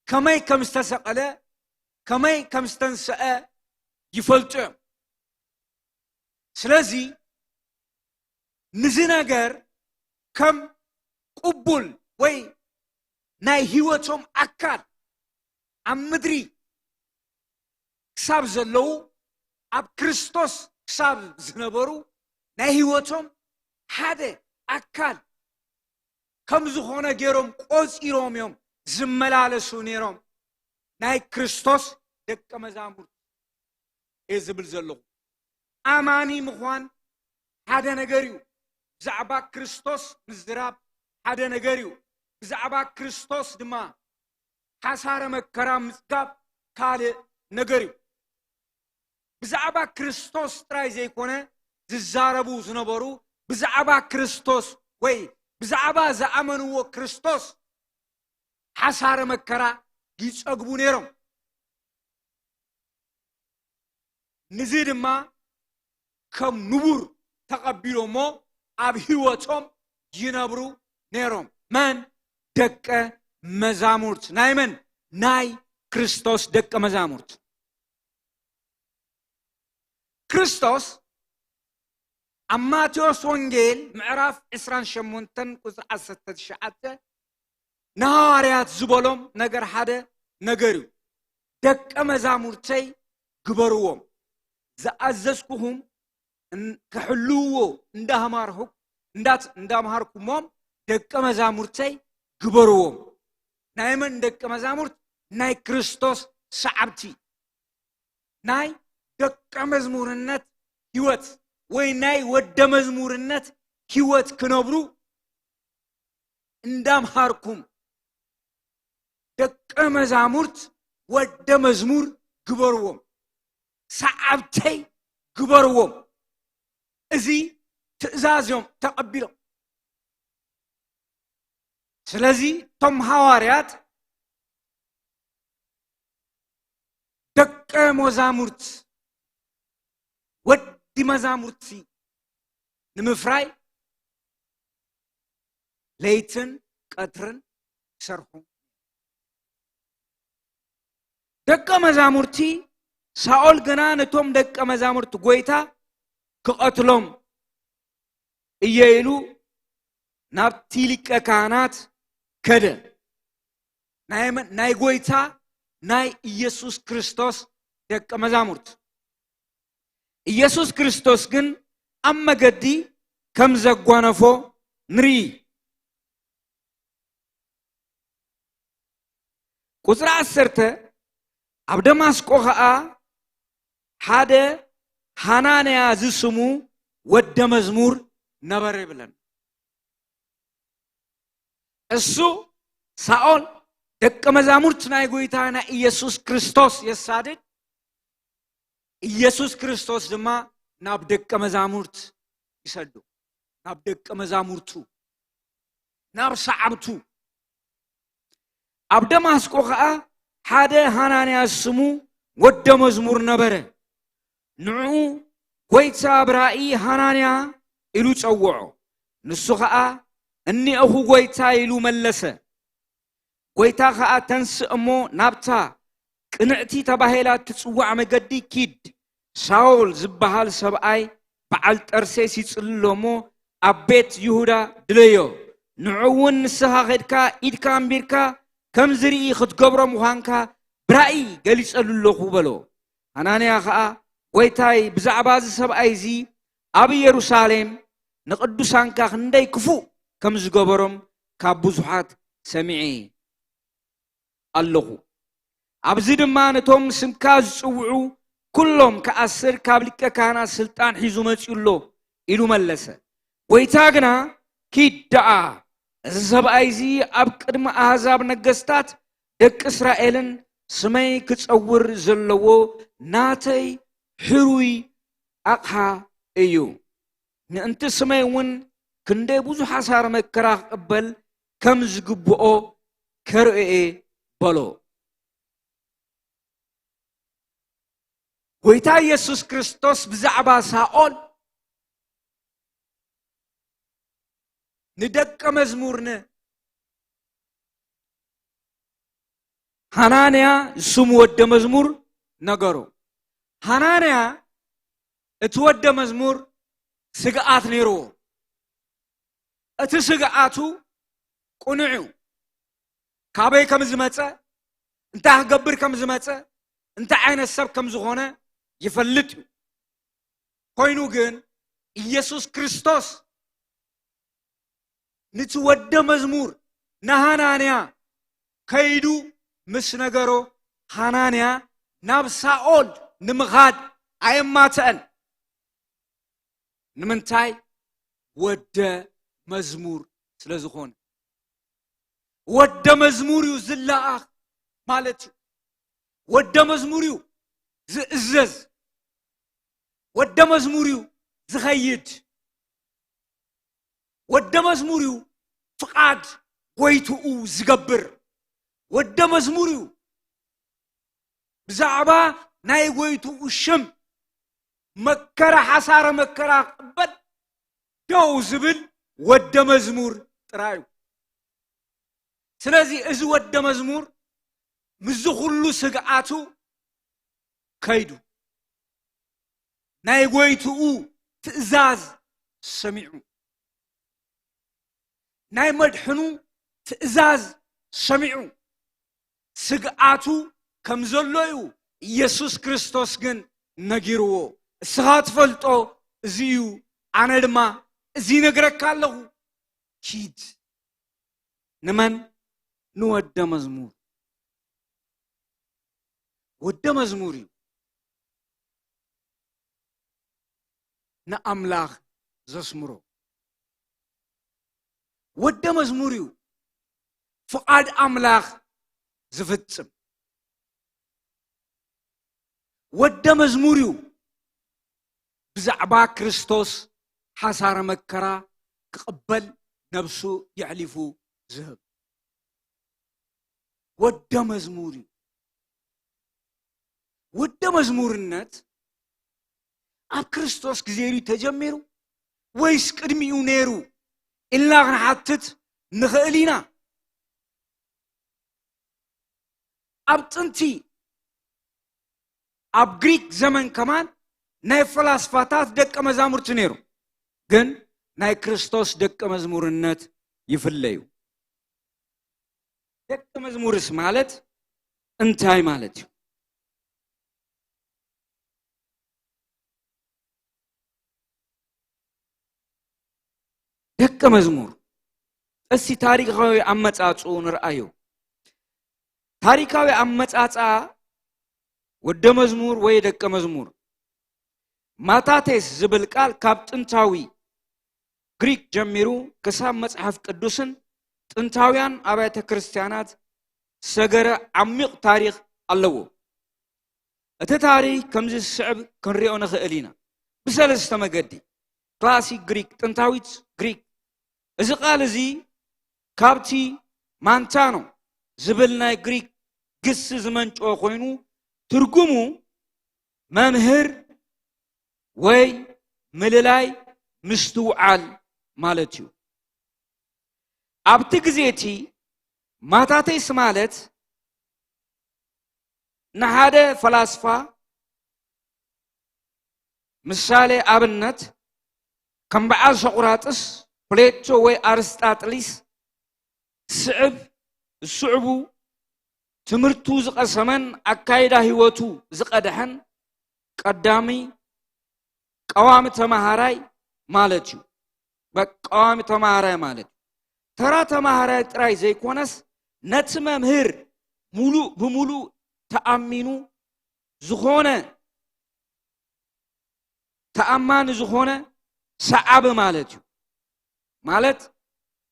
ከመይ ከም ዝተሰቐለ፣ ከመይ ከም ዝተንስአ፣ ይፈልጡ እዮም። ስለዚ ንዚ ነገር ከም ቅቡል ወይ ናይ ህይወቶም ኣካል ኣብ ምድሪ ክሳብ ዘለዉ፣ ኣብ ክርስቶስ ክሳብ ዝነበሩ፣ ናይ ህይወቶም ሓደ ኣካል ከም ዝኾነ ገይሮም ቆጺሮም እዮም ዝመላለሱ ነይሮም። ናይ ክርስቶስ ደቀ መዛሙርት እየ ዝብል ዘለኹ። ኣማኒ ምዃን ሓደ ነገር እዩ። ብዛዕባ ክርስቶስ ምዝራብ ሓደ ነገር እዩ። ብዛዕባ ክርስቶስ ድማ ሓሳረ መከራ ምጽጋብ ካልእ ነገር እዩ። ብዛዕባ ክርስቶስ ጥራይ ዘይኮነ ዝዛረቡ ዝነበሩ፣ ብዛዕባ ክርስቶስ ወይ ብዛዕባ ዝኣመንዎ ክርስቶስ ሓሳረ መከራ ይጸግቡ ነይሮም። ንዚ ድማ ከም ንቡር ተቐቢሎሞ ኣብ ህይወቶም ይነብሩ ነይሮም። መን? ደቀ መዛሙርት። ናይ መን? ናይ ክርስቶስ ደቀ መዛሙርት። ክርስቶስ ኣብ ማቴዎስ ወንጌል ምዕራፍ ዕስራን ሸሞንተን ቁጽሪ ዓሰርተ ትሽዓተ ንሃዋርያት ዝበሎም ነገር ሓደ ነገር እዩ። ደቀ መዛሙርተይ ግበርዎም፣ ዝኣዘዝኩኹም እን-፣ ክሕልውዎ እንዳሃማርሁ-፣ እንዳት-፣ እንዳምሃርኩሞም ደቀ መዛሙርተይ ግበርዎም። ናይ መን ደቀ መዛሙርት? ናይ ክርስቶስ ሰዓብቲ። ናይ ደቀ መዝሙርነት ህይወት ወይ ናይ ወደ መዝሙርነት ህይወት ክነብሩ እንዳምሃርኩም ደቀ መዛሙርት ወደ መዝሙር ግበርዎም፣ ሰዓብተይ ግበርዎም። እዚ ትእዛዝ እዮም ተቐቢሎም። ስለዚ እቶም ሃዋርያት ደቀ መዛሙርት፣ ወዲ መዛሙርቲ ንምፍራይ ለይትን ቀትርን ይሰርሑ። ደቀ መዛሙርቲ ሳኦል ግና ነቶም ደቀ መዛሙርቲ ጎይታ ክቐትሎም እየ ኢሉ ናብቲ ሊቀ ካህናት ከደ። ናይ መን? ናይ ጎይታ ናይ ኢየሱስ ክርስቶስ ደቀ መዛሙርት። ኢየሱስ ክርስቶስ ግን ኣብ መገዲ ከም ዘጓነፎ ንርኢ። ቁጽሪ ዓሰርተ፣ ኣብ ደማስቆ ኸኣ ሓደ ሃናንያ ዝስሙ ወደ መዝሙር ነበረ ይብለና። እሱ ሳኦል ደቀ መዛሙርት ናይ ጎይታ ናይ ኢየሱስ ክርስቶስ የሳድድ፣ ኢየሱስ ክርስቶስ ድማ ናብ ደቀ መዛሙርት ይሰዱ፣ ናብ ደቀ መዛሙርቱ፣ ናብ ሰዓብቱ። ኣብ ደማስቆ ኸኣ ሓደ ሃናንያ ስሙ ወደ መዝሙር ነበረ። ንዕኡ ጎይታ ብራእይ ሃናንያ ኢሉ ጸውዖ። ንሱ ኸኣ እኒአኹ ጎይታ ኢሉ መለሰ። ጎይታ ኸኣ ተንስእ እሞ ናብታ ቅንዕቲ ተባሂላ እትጽዋዕ መገዲ ኪድ። ሳውል ዝበሃል ሰብኣይ በዓል ጠርሴስ ይጽሊ ኣሎ እሞ ኣብ ቤት ይሁዳ ድለዮ። ንዑ እውን ንስኻ ኸድካ ኢድካ ኣንቢርካ ከም ዝርኢ ክትገብሮ ምዃንካ ብራእይ ገሊጸሉ ኣለኹ በሎ። ሃናንያ ኸኣ ጎይታይ ብዛዕባ እዚ ሰብኣይ እዚ ኣብ ኢየሩሳሌም ንቕዱሳንካ ክንደይ ክፉእ ከም ዝገበሮም ካብ ብዙሓት ሰሚዐ ኣለኹ። ኣብዚ ድማ ነቶም ስምካ ዝጽውዑ ኩሎም ክኣስር ካብ ሊቀ ካህናት ስልጣን ሒዙ መጺኡ ኣሎ ኢሉ መለሰ። ጎይታ ግና ኪድ ደኣ፣ እዚ ሰብኣይ እዚ ኣብ ቅድሚ ኣህዛብ ነገስታት ደቂ እስራኤልን ስመይ ክጸውር ዘለዎ ናተይ ሕሩይ ኣቕሓ እዩ። ምእንቲ ስመይ እውን ክንደይ ብዙሕ ሓሳር መከራ ክቕበል ከም ዝግብኦ ከርእዮ እየ በሎ። ጎይታ ኢየሱስ ክርስቶስ ብዛዕባ ሳኦል ንደቀ መዝሙር ን-፣ ሃናንያ ዝስሙ ወደ መዝሙር ነገሮ። ሃናንያ እቲ ወደ መዝሙር ስግኣት ነይርዎ። እቲ ስግኣቱ ቅኑዕ እዩ። ካበይ ከም ዝመጸ፣ እንታይ ክገብር ከም ዝመጸ፣ እንታይ ዓይነት ሰብ ከም ዝኾነ ይፈልጥ እዩ። ኮይኑ ግን ኢየሱስ ክርስቶስ ነቲ ወደ መዝሙር ንሃናንያ ከይዱ ምስ ነገሮ፣ ሃናንያ ናብ ሳኦል ንምኻድ ኣየማትአን። ንምንታይ? ወደ መዝሙር ስለ ዝኾነ። ወደ መዝሙር እዩ ዝለኣኽ ማለት እዩ። ወደ መዝሙር እዩ ዝእዘዝ። ወደ መዝሙር እዩ ዝኸይድ። ወደ መዝሙር እዩ ፍቓድ ጎይትኡ ዝገብር። ወደ መዝሙር እዩ ብዛዕባ ናይ ጎይትኡ ሽም መከራ፣ ሓሳረ መከራ ክቕበል ደው ዝብል ወደ መዝሙር ጥራይ እዩ። ስለዚ እዚ ወደ መዝሙር ምስዚ ኩሉ ስግኣቱ ከይዱ ናይ ጎይትኡ ትእዛዝ ሰሚዑ፣ ናይ መድሕኑ ትእዛዝ ሰሚዑ፣ ስግኣቱ ከም ዘሎ እዩ ኢየሱስ ክርስቶስ ግን ነጊርዎ። እስኻ ትፈልጦ እዚ እዩ፣ ኣነ ድማ እዚ ይነግረካ ኣለኹ። ኪድ። ንመን? ንወደ መዝሙር። ወደ መዝሙር እዩ ንኣምላኽ ዘስምሮ። ወደ መዝሙር እዩ ፍቓድ ኣምላኽ ዝፍጽም። ወደ መዝሙር እዩ ብዛዕባ ክርስቶስ ሓሳረ መከራ ክቕበል ነብሱ የሕሊፉ ዝህብ። ወደ መዝሙር እዩ። ወደ መዝሙርነት ኣብ ክርስቶስ ግዜ ድዩ ተጀሚሩ ወይስ ቅድሚኡ ነይሩ ኢልና ክንሓትት ንኽእል ኢና። ኣብ ጥንቲ ኣብ ግሪክ ዘመን ከማን ናይ ፈላስፋታት ደቀ መዛሙርቲ ነይሩ፣ ግን ናይ ክርስቶስ ደቀ መዝሙርነት ይፍለዩ። ደቀ መዝሙርስ ማለት እንታይ ማለት እዩ? ደቀ መዝሙር፣ እስቲ ታሪኻዊ ኣመጻጽኡ ንርኣዮ። ታሪኻዊ ኣመጻጽኣ ወደ መዝሙር ወይ ደቀ መዝሙር። ማታቴስ ዝብል ቃል ካብ ጥንታዊ ግሪክ ጀሚሩ ክሳብ መጽሓፍ ቅዱስን ጥንታውያን ኣብያተ ክርስቲያናት ዝሰገረ ዓሚቕ ታሪኽ ኣለዎ። እቲ ታሪኽ ከምዚ ዝስዕብ ክንሪኦ ንኽእል ኢና። ብሰለስተ መገዲ። ክላሲክ ግሪክ፣ ጥንታዊት ግሪክ። እዚ ቃል እዚ ካብቲ ማንታኖ ዝብል ናይ ግሪክ ግሲ ዝመንጨወ ኮይኑ፣ ትርጉሙ መምህር ወይ ምልላይ ምስትውዓል ማለት እዩ። ኣብቲ ግዜ እቲ ማታቴስ ማለት ንሓደ ፈላስፋ፣ ምሳሌ ኣብነት፣ ከም በዓል ሶቅራጥስ፣ ፕሌቶ ወይ ኣርስጣጥሊስ ስዕብ ዝስዕቡ ትምህርቱ ዝቐሰመን ኣካይዳ ህይወቱ ዝቐድሐን ቀዳሚ ቀዋሚ ተማሃራይ ማለት እዩ። በቃ ቀዋሚ ተማሃራይ ማለት እዩ። ተራ ተማሃራይ ጥራይ ዘይኮነስ ነቲ መምህር ሙሉእ ብሙሉእ ተኣሚኑ ዝኾነ ተኣማኒ ዝኾነ ሰዓቢ ማለት እዩ። ማለት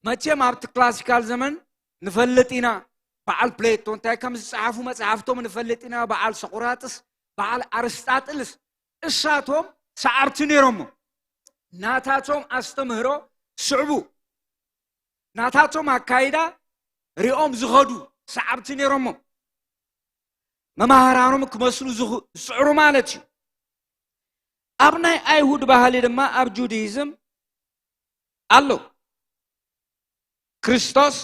መቸም ኣብቲ ክላሲካል ዘመን ንፈልጥ ኢና፣ በዓል ፕሌቶ እንታይ ከም ዝጸሓፉ መጽሓፍቶም ንፈልጥ ኢና፣ በዓል ሶቅራጥስ፣ በዓል ኣርስጣጥልስ እሳቶም ሰዓብቲ ነይሮሞ። ናታቶም ኣስተምህሮ ስዕቡ፣ ናታቶም ኣካይዳ ሪኦም ዝኸዱ ሰዓብቲ ነይሮሞ። መማህራኖም ክመስሉ ዝኽ- ዝጽዕሩ ማለት እዩ። ኣብ ናይ ኣይሁድ ባህሊ ድማ ኣብ ጁዲይዝም ኣሎ። ክርስቶስ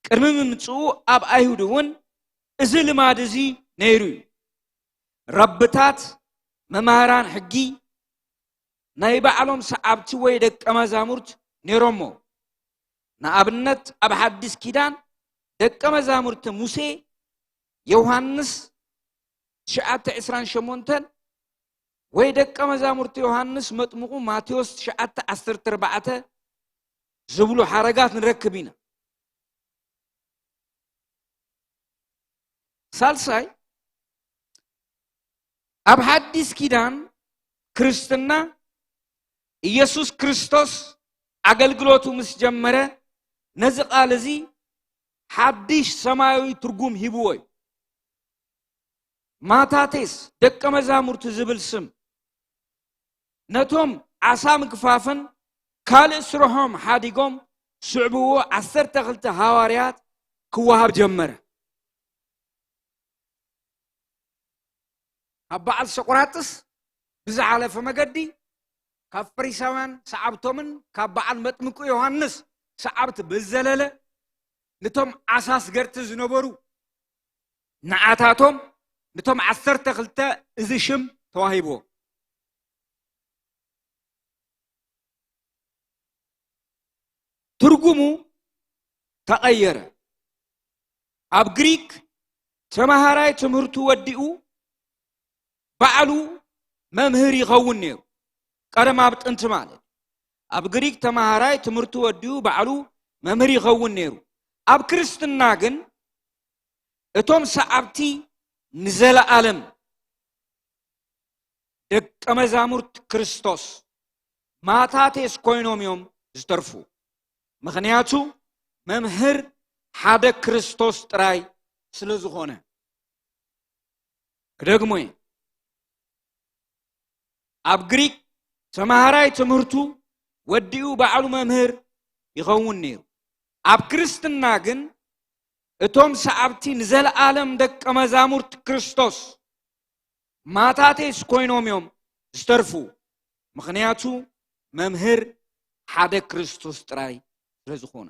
ቅድሚ ምምጽኡ ኣብ ኣይሁድ እውን እዚ ልማድ እዚ ነይሩ እዩ። ረብታት፣ መማህራን ሕጊ ናይ ባዕሎም ሰዓብቲ ወይ ደቀ መዛሙርት ነይሮሞ። ንኣብነት ኣብ ሓዲስ ኪዳን ደቀ መዛሙርቲ ሙሴ ዮሃንስ ትሽዓተ ዕስራን ሸሞንተን ወይ ደቀ መዛሙርቲ ዮሃንስ መጥምቑ ማቴዎስ ትሽዓተ ዓሰርተ ኣርባዕተ ዝብሉ ሓረጋት ንረክብ ኢና። ሳልሳይ፣ ኣብ ሓዲስ ኪዳን ክርስትና ኢየሱስ ክርስቶስ ኣገልግሎቱ ምስ ጀመረ ነዚ ቃል እዚ ሓድሽ ሰማያዊ ትርጉም ሂብዎ እዩ። ማታቴስ ደቀ መዛሙርቲ ዝብል ስም ነቶም ዓሳ ምግፋፍን ካልእ ስርሖም ሓዲጎም ስዕብዎ ዓሰርተ ክልተ ሃዋርያት ክወሃብ ጀመረ። ካብ በዓል ሰቁራጥስ ብዝሓለፈ መገዲ ካብ ፈሪሳውያን ሰዓብቶምን ካብ በዓል መጥምቁ ዮሃንስ ሰዓብቲ ብዝዘለለ ንቶም ዓሳ ኣስገርቲ ዝነበሩ ንዓታቶም፣ ንቶም ዓሰርተ ክልተ እዚ ሽም ተዋሂብዎ። ትርጉሙ ተቐየረ። ኣብ ግሪክ ተማሃራይ ትምህርቱ ወዲኡ ባዕሉ መምህር ይኸውን ነይሩ። ቀደም ኣብ ጥንቲ ማለት ኣብ ግሪክ ተማሃራይ ትምህርቱ ወዲኡ ባዕሉ መምህር ይኸውን ነይሩ። ኣብ ክርስትና ግን እቶም ሰዓብቲ ንዘለኣለም ደቀ መዛሙርት ክርስቶስ ማታቴስ ኮይኖም እዮም ዝተርፉ። ምኽንያቱ መምህር ሓደ ክርስቶስ ጥራይ ስለ ዝኾነ። ክደግሞ እየ። ኣብ ግሪክ ተማሃራይ ትምህርቱ ወዲኡ ባዕሉ መምህር ይኸውን ነይሩ። ኣብ ክርስትና ግን እቶም ሰዓብቲ ንዘለኣለም ደቀ መዛሙርት ክርስቶስ ማታቴስ ኮይኖም እዮም ዝተርፉ። ምኽንያቱ መምህር ሓደ ክርስቶስ ጥራይ ስለ ዝኾነ።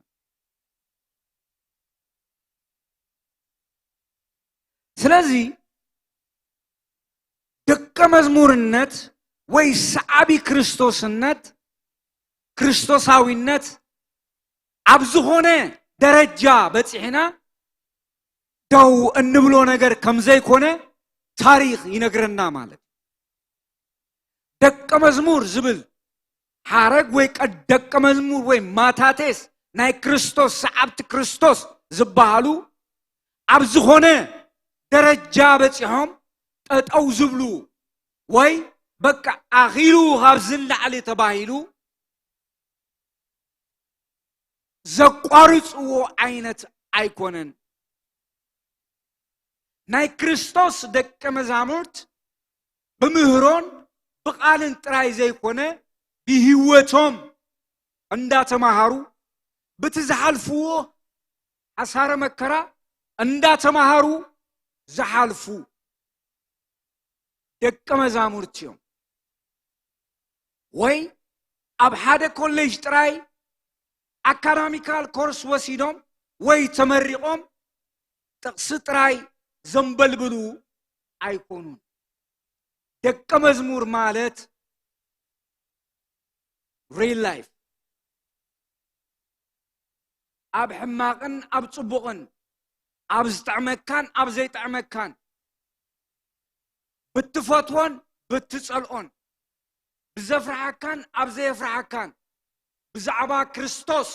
ስለዚ ደቀ መዝሙርነት ወይ ሰዓቢ ክርስቶስነት፣ ክርስቶሳዊነት ኣብ ዝኾነ ደረጃ በጺሕና ደው እንብሎ ነገር ከም ዘይኮነ ታሪኽ ይነግረና ማለት እዩ። ደቀ መዝሙር ዝብል ሓረግ ወይ ቀ-፣ ደቀ መዝሙር ወይ ማታቴስ ናይ ክርስቶስ ሰዓብቲ ክርስቶስ ዝበሃሉ ኣብ ዝኾነ ደረጃ በጺሖም ጠጠው ዝብሉ ወይ በቃ ኣኺሉ ካብዚ ንላዕሊ ተባሂሉ ዘቋርጽዎ ዓይነት ኣይኮነን። ናይ ክርስቶስ ደቀ መዛሙርት ብምህሮን ብቓልን ጥራይ ዘይኮነ ብህይወቶም እንዳተማሃሩ ብቲ ዝሓልፍዎ ሓሳረ መከራ እንዳተማሃሩ ዝሓልፉ ደቀ መዛሙርቲ እዮም። ወይ ኣብ ሓደ ኮሌጅ ጥራይ ኣካዳሚካል ኮርስ ወሲዶም ወይ ተመሪቖም ጥቕሲ ጥራይ ዘንበልብሉ ኣይኮኑን። ደቀ መዝሙር ማለት ሪል ላይፍ ኣብ ሕማቕን ኣብ ጽቡቕን ኣብ ዝጥዕመካን ኣብ ዘይጥዕመካን ብትፈትዎን ብትጸልኦን ብዘፍርሓካን ኣብ ዘየፍርሓካን ብዛዕባ ክርስቶስ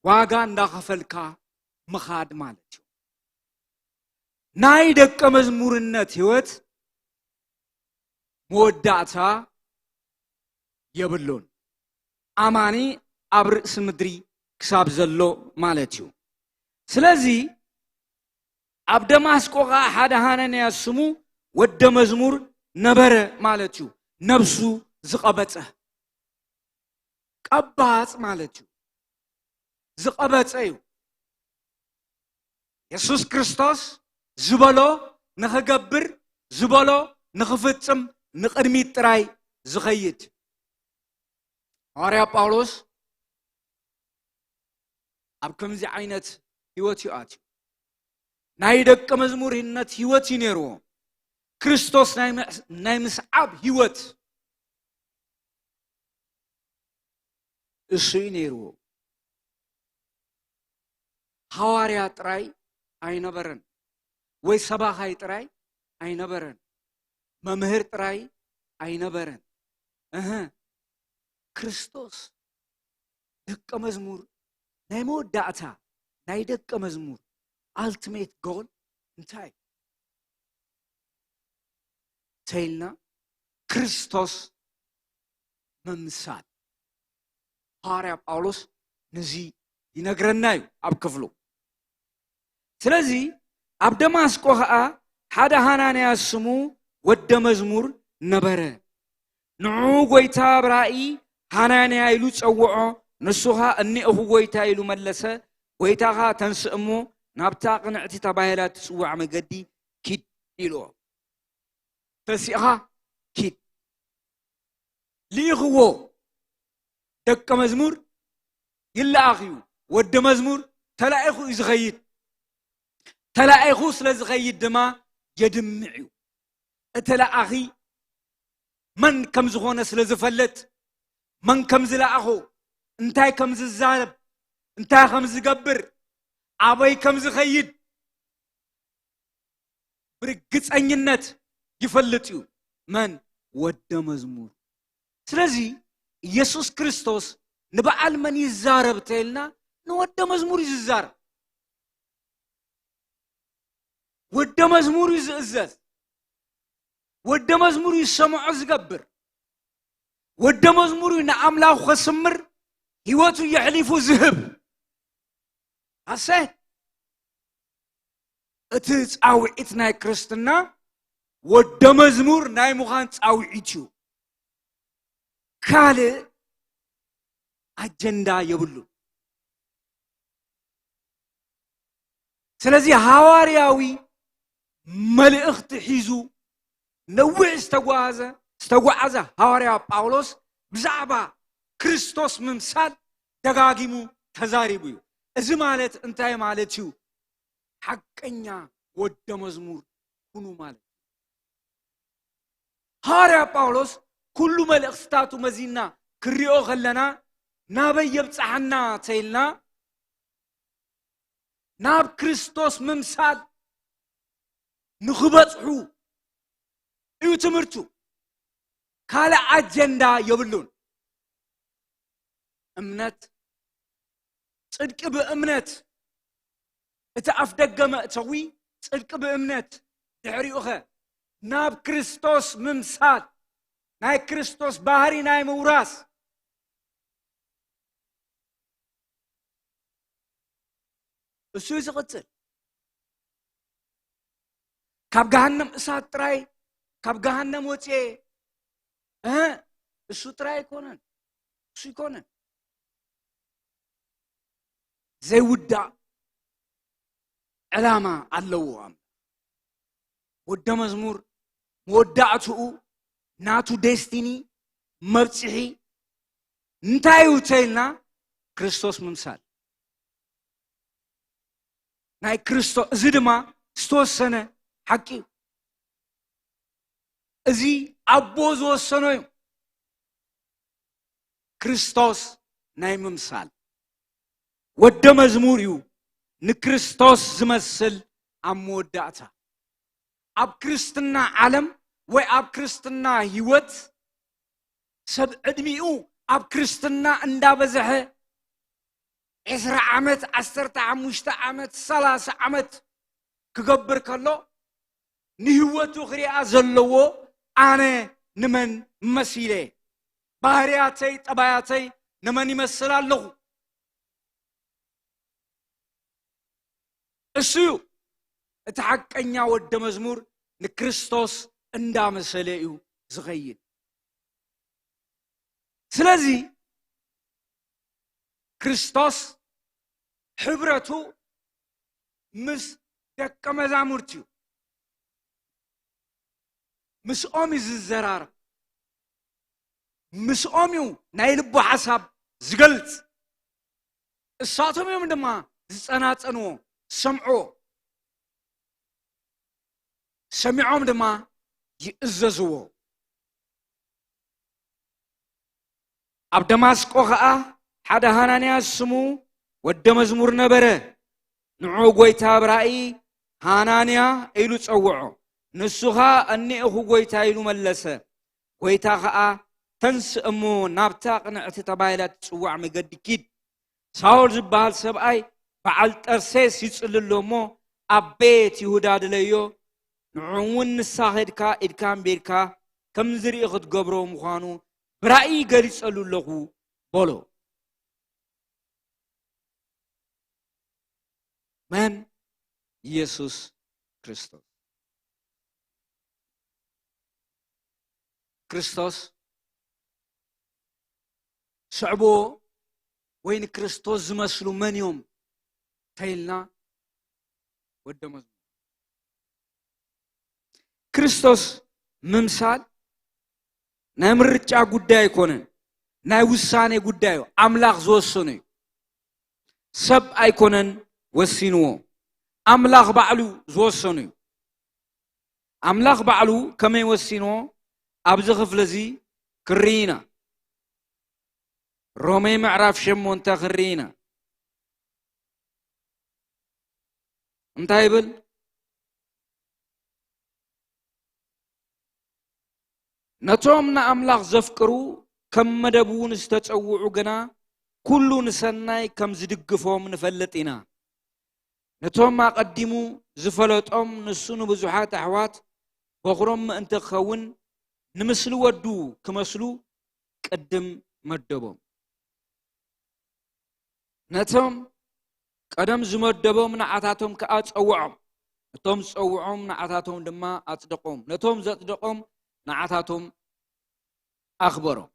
ዋጋ እንዳኸፈልካ ምኻድ ማለት እዩ። ናይ ደቀ መዝሙርነት ህይወት መወዳእታ የብሉን። ኣማኒ ኣብ ርእሲ ምድሪ ክሳብ ዘሎ ማለት እዩ። ስለዚ ኣብ ደማስቆ ኸዓ ሓደ ሃነንያ ስሙ ወደ መዝሙር ነበረ ማለት እዩ። ነብሱ ዝቐበጸ ቀባጽ ማለት እዩ። ዝቐበጸ እዩ። የሱስ ክርስቶስ ዝበሎ ንኽገብር ዝበሎ ንኽፍጽም ንቕድሚት ጥራይ ዝኸይድ። ሃዋርያ ጳውሎስ ኣብ ከምዚ ዓይነት ህይወት እዩ ኣትዩ። ናይ ደቀ መዝሙርነት ህይወት እዩ ነይርዎ። ክርስቶስ ናይ ምዕ-፣ ናይ ምስዓብ ህይወት እሱ እዩ ነይርዎ። ሃዋርያ ጥራይ ኣይነበረን፣ ወይ ሰባኻይ ጥራይ ኣይነበረን፣ መምህር ጥራይ ኣይነበረን። እህ፣ ክርስቶስ ደቀ መዝሙር፣ ናይ መወዳእታ ናይ ደቀ መዝሙር ኣልቲሜት ጎል እንታይ ተይልና፣ ክርስቶስ ምምሳል። ሃዋርያ ጳውሎስ ነዚ ይነግረና እዩ ኣብ ክፍሉ። ስለዚ ኣብ ደማስቆ ኸኣ ሓደ ሃናንያ ስሙ ወደ መዝሙር ነበረ። ንዑ ጐይታ ብራእይ ሃናንያ ኢሉ ጸውዖ። ንሱ ኸኣ እኒእኹ ጐይታ ኢሉ መለሰ። ጐይታ ኸኣ ተንስእ እሞ ናብታ ቅንዕቲ ተባሂላ እትጽዋዕ መገዲ ኪድ ኢልዎ። ተሲእኻ ኪድ። ልኢኽዎ። ደቀ መዝሙር ይለኣኽ እዩ። ወዲ መዝሙር ተላኢኹ እዩ ዝኸይድ። ተላኢኹ ስለ ዝኸይድ ድማ የድምዕ እዩ። እቲ ለኣኺ መን ከም ዝኾነ ስለ ዝፈልጥ፣ መን ከም ዝለኣኾ፣ እንታይ ከም ዝዛረብ፣ እንታይ ከም ዝገብር፣ ኣበይ ከም ዝኸይድ ብርግጸኝነት ይፈልጥ እዩ። መን? ወደ መዝሙር። ስለዚ ኢየሱስ ክርስቶስ ንበዓል መን ይዛረብ ተይልና፣ ንወደ መዝሙር እዩ ዝዛረብ። ወደ መዝሙር እዩ ዝእዘዝ። ወደ መዝሙር እዩ ዝሰምዖ ዝገብር። ወደ መዝሙር እዩ ንኣምላኹ ከስምር ህይወቱ የሕሊፉ ዝህብ። ኣሰ እቲ ጻውዒት ናይ ክርስትና ወደ መዝሙር ናይ ምዃን ጻውዒት እዩ። ካልእ ኣጀንዳ የብሉን። ስለዚ ሃዋርያዊ መልእኽቲ ሒዙ ነዊሕ ዝተጓዘ፣ ዝተጓዓዘ ሃዋርያ ጳውሎስ ብዛዕባ ክርስቶስ ምምሳል ደጋጊሙ ተዛሪቡ እዩ። እዚ ማለት እንታይ ማለት እዩ? ሓቀኛ ወደ መዝሙር ኩኑ ማለት እዩ። ሃዋርያ ጳውሎስ ኩሉ መልእኽትታቱ መዚና ክሪኦ ከለና ናበይ የብጽሓና ተይልና፣ ናብ ክርስቶስ ምምሳል ንኽበጽሑ እዩ ትምህርቱ። ካልእ ኣጀንዳ የብሉን። እምነት፣ ጽድቂ ብእምነት፣ እቲ ኣፍ ደገ መእተዊ ጽድቂ ብእምነት፣ ድሕሪኡኸ ናብ ክርስቶስ ምምሳል፣ ናይ ክርስቶስ ባህሪ ናይ ምውራስ። እሱ እዩ ዝቕጽል። ካብ ገሃነም እሳት ጥራይ፣ ካብ ገሃነም ወፅኤ፣ እ፣ እሱ ጥራይ ኣይኮነን፣ እሱ ኣይኮነን። ዘይውዳእ ዕላማ ኣለዎ ኣምላኽ። ወደ መዝሙር መወዳእትኡ ናቱ ዴስቲኒ መብፅሒ እንታይ እዩ ተይልና፣ ክርስቶስ ምምሳል። ናይ ክርስቶስ፣ እዚ ድማ ዝተወሰነ ሓቂ እዩ። እዚ ኣቦ ዝወሰኖ እዩ። ክርስቶስ ናይ ምምሳል ወደ መዝሙር እዩ ንክርስቶስ ዝመስል ኣብ መወዳእታ። ኣብ ክርስትና ዓለም ወይ ኣብ ክርስትና ህይወት ሰብ ዕድሚኡ ኣብ ክርስትና እንዳበዝሐ ዕስራ ዓመት፣ ዓሰርተ ሓሙሽተ ዓመት፣ ሰላሳ ዓመት ክገብር ከሎ ንህይወቱ ክሪኣ ዘለዎ ኣነ ንመን መሲለ፣ ባህርያተይ፣ ጠባያተይ ንመን ይመስል ኣለኹ? እሱ እዩ እቲ ሓቀኛ ወደ መዝሙር ንክርስቶስ እንዳመሰለ እዩ ዝኸይድ። ስለዚ ክርስቶስ ሕብረቱ ምስ ደቀ መዛሙርቱ እዩ። ምስኦም እዩ ዝዘራረብ። ምስኦም እዩ ናይ ልቡ ሓሳብ ዝገልጽ። እሳቶም እዮም ድማ ዝጸናጸንዎ፣ ዝሰምዕዎ። ሰሚዖም ድማ ይእዘዝዎ። ኣብ ደማስቆ ኸኣ ሓደ ሃናንያ ስሙ ወደ መዝሙር ነበረ። ንዑ ጐይታ ብራእይ ሃናንያ ኢሉ ጸውዖ። ንሱ ኸኣ እኒእኹ ጐይታ ኢሉ መለሰ። ጐይታ ኸኣ ተንስእ እሞ ናብታ ቅንዕቲ ተባሂላ ትጽዋዕ መገዲ ኪድ። ሳውል ዝበሃል ሰብኣይ በዓል ጠርሴስ ይጽሊ ኣሎ እሞ ኣብ ቤት ይሁዳ ድለዮ። ንዑ እውን ንሳ ኸድካ ኢድካ ኣንቢርካ ከም ዝርኢ ክትገብሮ ምዃኑ ብራእይ ገሊጸሉ ኣለኹ በሎ። መን? ኢየሱስ ክርስቶስ። ክርስቶስ ስዕቦ ወይ ንክርስቶስ ዝመስሉ መን እዮም ተይልና ወደ መዝሙር። ክርስቶስ ምምሳል ናይ ምርጫ ጉዳይ ኣይኮነን፣ ናይ ውሳኔ ጉዳይ እዩ። ኣምላኽ ዝወሰኑ እዩ። ሰብ ኣይኮነን ወሲንዎ፣ ኣምላኽ ባዕሉ ዝወሰኑ እዩ። ኣምላኽ ባዕሉ ከመይ ወሲንዎ ኣብዚ ክፍሊ እዚ ክርኢ ኢና። ሮሜ ምዕራፍ ሸሞንተ ክርኢ ኢና። እንታይ ይብል? ነቶም ንኣምላኽ ዘፍቅሩ ከም መደቡ ንዝተጸውዑ ግና ኩሉ ንሰናይ ከም ዝድግፎም ንፈልጥ ኢና። ነቶም ኣቐዲሙ ዝፈለጦም ንሱ ንብዙሓት ኣሕዋት በኹሮም ምእንቲ ክኸውን ንምስሊ ወዱ ክመስሉ ቅድም መደቦም። ነቶም ቀደም ዝመደቦም ንዓታቶም ከኣ ጸውዖም። ነቶም ዝጸውዖም ንዓታቶም ድማ ኣጽደቖም። ነቶም ዘጽደቖም ንዓታቶም ኣኽበሮም።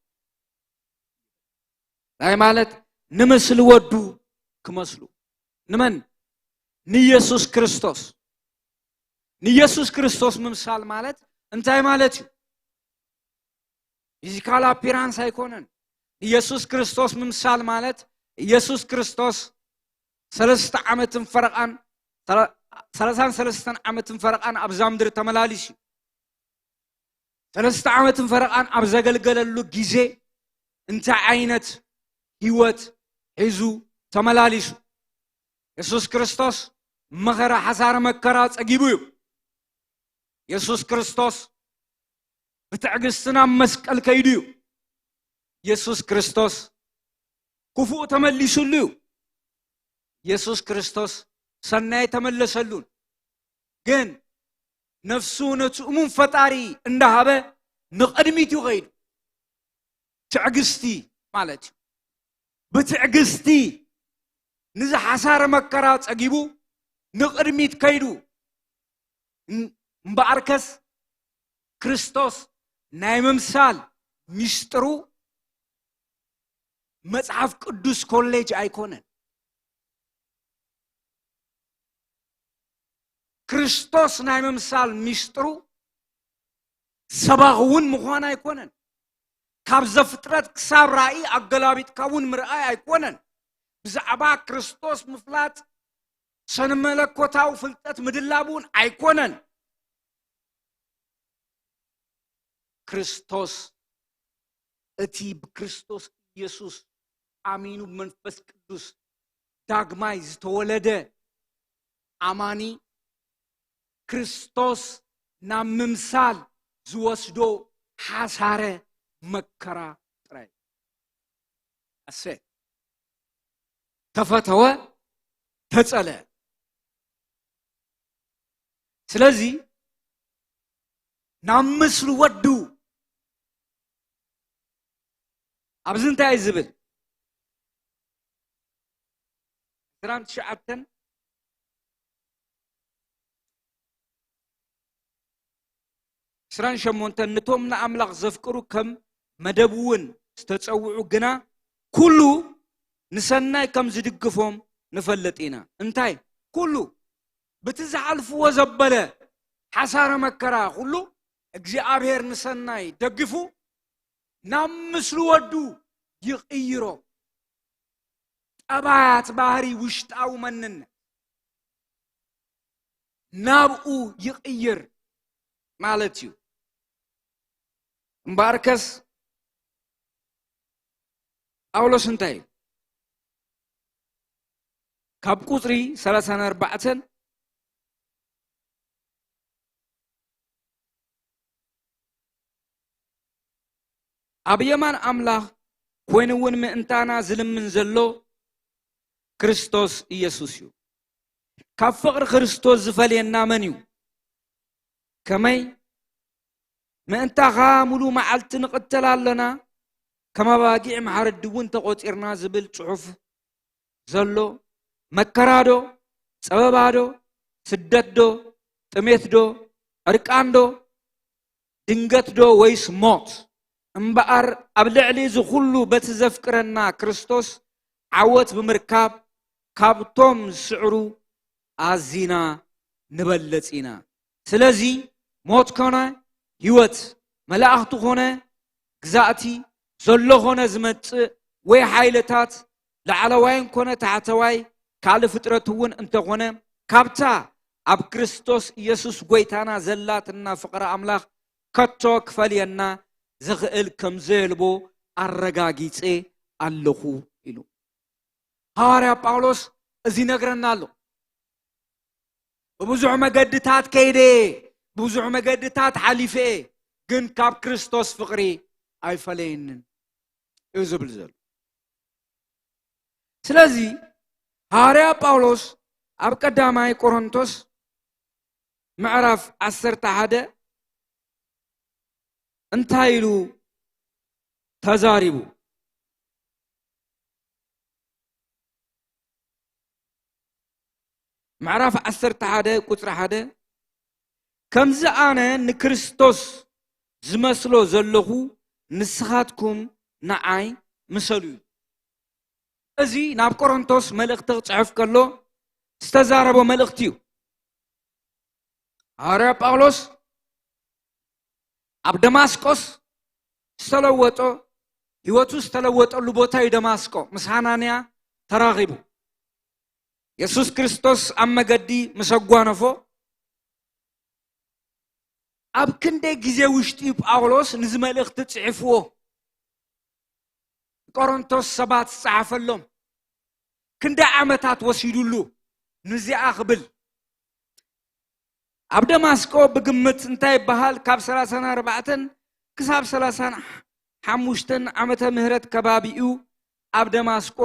ናይ ማለት ንምስሊ ወዱ ክመስሉ። ንመን? ንኢየሱስ ክርስቶስ። ንኢየሱስ ክርስቶስ ምምሳል ማለት እንታይ ማለት እዩ? ፊዚካል ኣፒራንስ ኣይኮነን። ንኢየሱስ ክርስቶስ ምምሳል ማለት ኢየሱስ ክርስቶስ ሰለስተ ዓመትን ፈረቓን፣ ሰላሳን ሰለስተን ዓመትን ፈረቓን ኣብዛ ምድሪ ተመላሊሱ እዩ። ሰለስተ ዓመትን ፈረቓን ኣብ ዘገልገለሉ ግዜ እንታይ ዓይነት ህይወት ሒዙ ተመላሊሱ? የሱስ ክርስቶስ መኸራ፣ ሓሳረ መከራ ጸጊቡ እዩ። የሱስ ክርስቶስ ብትዕግስቲ ናብ መስቀል ከይዱ እዩ። የሱስ ክርስቶስ ክፉእ ተመሊሱሉ እዩ። የሱስ ክርስቶስ ሰናይ ተመለሰሉን። ግን ነፍሱ ነቲ እሙን ፈጣሪ እንዳሃበ ንቕድሚት እዩ ከይዱ። ትዕግስቲ ማለት እዩ። ብትዕግስቲ ንዝሓሳረ መከራ ጸጊቡ ንቕድሚት ከይዱ። እም-፣ እምበኣርከስ ክርስቶስ ናይ ምምሳል ሚስጥሩ መጽሓፍ ቅዱስ ኮሌጅ ኣይኮነን። ክርስቶስ ናይ ምምሳል ሚስጥሩ ሰባኺ እውን ምዃን ኣይኮነን። ካብ ዘፍጥረት ክሳብ ራእይ ኣገላቢጥካ እውን ምርኣይ ኣይኮነን። ብዛዕባ ክርስቶስ ምፍላጥ ሰነ መለኮታዊ ፍልጠት ምድላብ እውን ኣይኮነን። ክርስቶስ፣ እቲ ብክርስቶስ ኢየሱስ ኣሚኑ ብመንፈስ ቅዱስ ዳግማይ ዝተወለደ ኣማኒ፣ ክርስቶስ ናብ ምምሳል ዝወስዶ ሓሳረ መከራ ጥራይ። ኣሰ፣ ተፈተወ፣ ተጸለ። ስለዚ ናብ ምስሉ ወዱ ኣብዚ እንታይ እዩ ዝብል? ዕስራን ትሽዓተን፣ ዕስራን ሸሞንተን፣ ነቶም ንኣምላኽ ዘፍቅሩ ከም መደቡ እውን ዝተጸውዑ ግና ኩሉ ንሰናይ ከም ዝድግፎም ንፈልጥ ኢና። እንታይ? ኩሉ። በቲ ዝሓልፍዎ ዘበለ ሓሳረ መከራ ኩሉ እግዚኣብሔር ንሰናይ ደጊፉ ናብ ምስሉ ወዱ ይቕይሮ። ጠባያት ባህሪ ውሽጣዊ መንነት ናብኡ ይቕይር ማለት እዩ። እምበኣርከስ ጳውሎስ እንታይ እዩ? ካብ ቁፅሪ ሰላሳን ኣርባዕተን ኣብ የማን ኣምላኽ ኮይኑ እውን ምእንታና ዝልምን ዘሎ ክርስቶስ ኢየሱስ እዩ። ካብ ፍቕሪ ክርስቶስ ዝፈልየና መን እዩ? ከመይ ምእንታኻ ሙሉ መዓልቲ ንቕተል ኣለና፣ ከም ኣባጊዕ ማሕረዲ እውን ተቖጺርና ዝብል ጽሑፍ ዘሎ መከራ ዶ፣ ጸበባ ዶ፣ ስደት ዶ፣ ጥሜት ዶ፣ ዕርቃን ዶ፣ ድንገት ዶ ወይስ ሞት? እምበኣር ኣብ ልዕሊ እዚ ኩሉ በቲ ዘፍቅረና ክርስቶስ ዓወት ብምርካብ ካብቶም ዝስዕሩ ኣዚና ንበልጽ ኢና። ስለዚ ሞት ኮነ ህይወት፣ መላእኽቲ ኮነ ግዛእቲ፣ ዘሎ ኮነ ዝመጽእ ወይ ሓይልታት፣ ላዕለዋይን ኮነ ታሕተዋይ፣ ካልእ ፍጥረት እውን እንተኾነ፣ ካብታ ኣብ ክርስቶስ ኢየሱስ ጐይታና ዘላትና ፍቕሪ ኣምላኽ ከቶ ክፈልየና ዝኽእል ከም ዘየልቦ ኣረጋጊጸ ኣለኹ ኢሉ። ሃዋርያ ጳውሎስ እዚ ይነግረና ኣሎ። ብብዙሕ መገድታት ከይደ፣ ብብዙሕ መገድታት ሓሊፈ፣ ግን ካብ ክርስቶስ ፍቕሪ ኣይፈለየንን እዩ ዝብል ዘሎ። ስለዚ ሃዋርያ ጳውሎስ ኣብ ቀዳማይ ቆሮንቶስ ምዕራፍ ዓሰርተ ሓደ እንታይ ኢሉ ተዛሪቡ? ምዕራፍ ዓሰርተ ሓደ ቁጽሪ ሓደ፣ "ከምዚ ኣነ ንክርስቶስ ዝመስሎ ዘለኹ ንስኻትኩም ንዓይ ምሰሉ" እዩ። እዚ ናብ ቆሮንቶስ መልእኽቲ ክጽሕፍ ከሎ ዝተዛረቦ መልእኽቲ እዩ። ሃዋርያ ጳውሎስ ኣብ ደማስቆስ ዝተለወጦ፣ ህይወቱ ዝተለወጠሉ ቦታ እዩ ደማስቆ። ምስ ሃናንያ ተራኺቡ። የሱስ ክርስቶስ ኣብ መገዲ ምስ ኣጓነፎ፣ ኣብ ክንደይ ግዜ ውሽጢ እዩ ጳውሎስ ንዚ መልእኽቲ ጽሒፍዎ? ቆሮንቶስ ሰባት ዝጸሓፈሎም ክንደይ ዓመታት ወሲዱሉ ንዚኣ ክብል? ኣብ ደማስቆ ብግምት እንታይ ይበሃል፣ ካብ ሰላሳን ኣርባዕተን ክሳብ ሰላሳን ሓሙሽተን ዓመተ ምህረት ከባቢ እዩ ኣብ ደማስቆ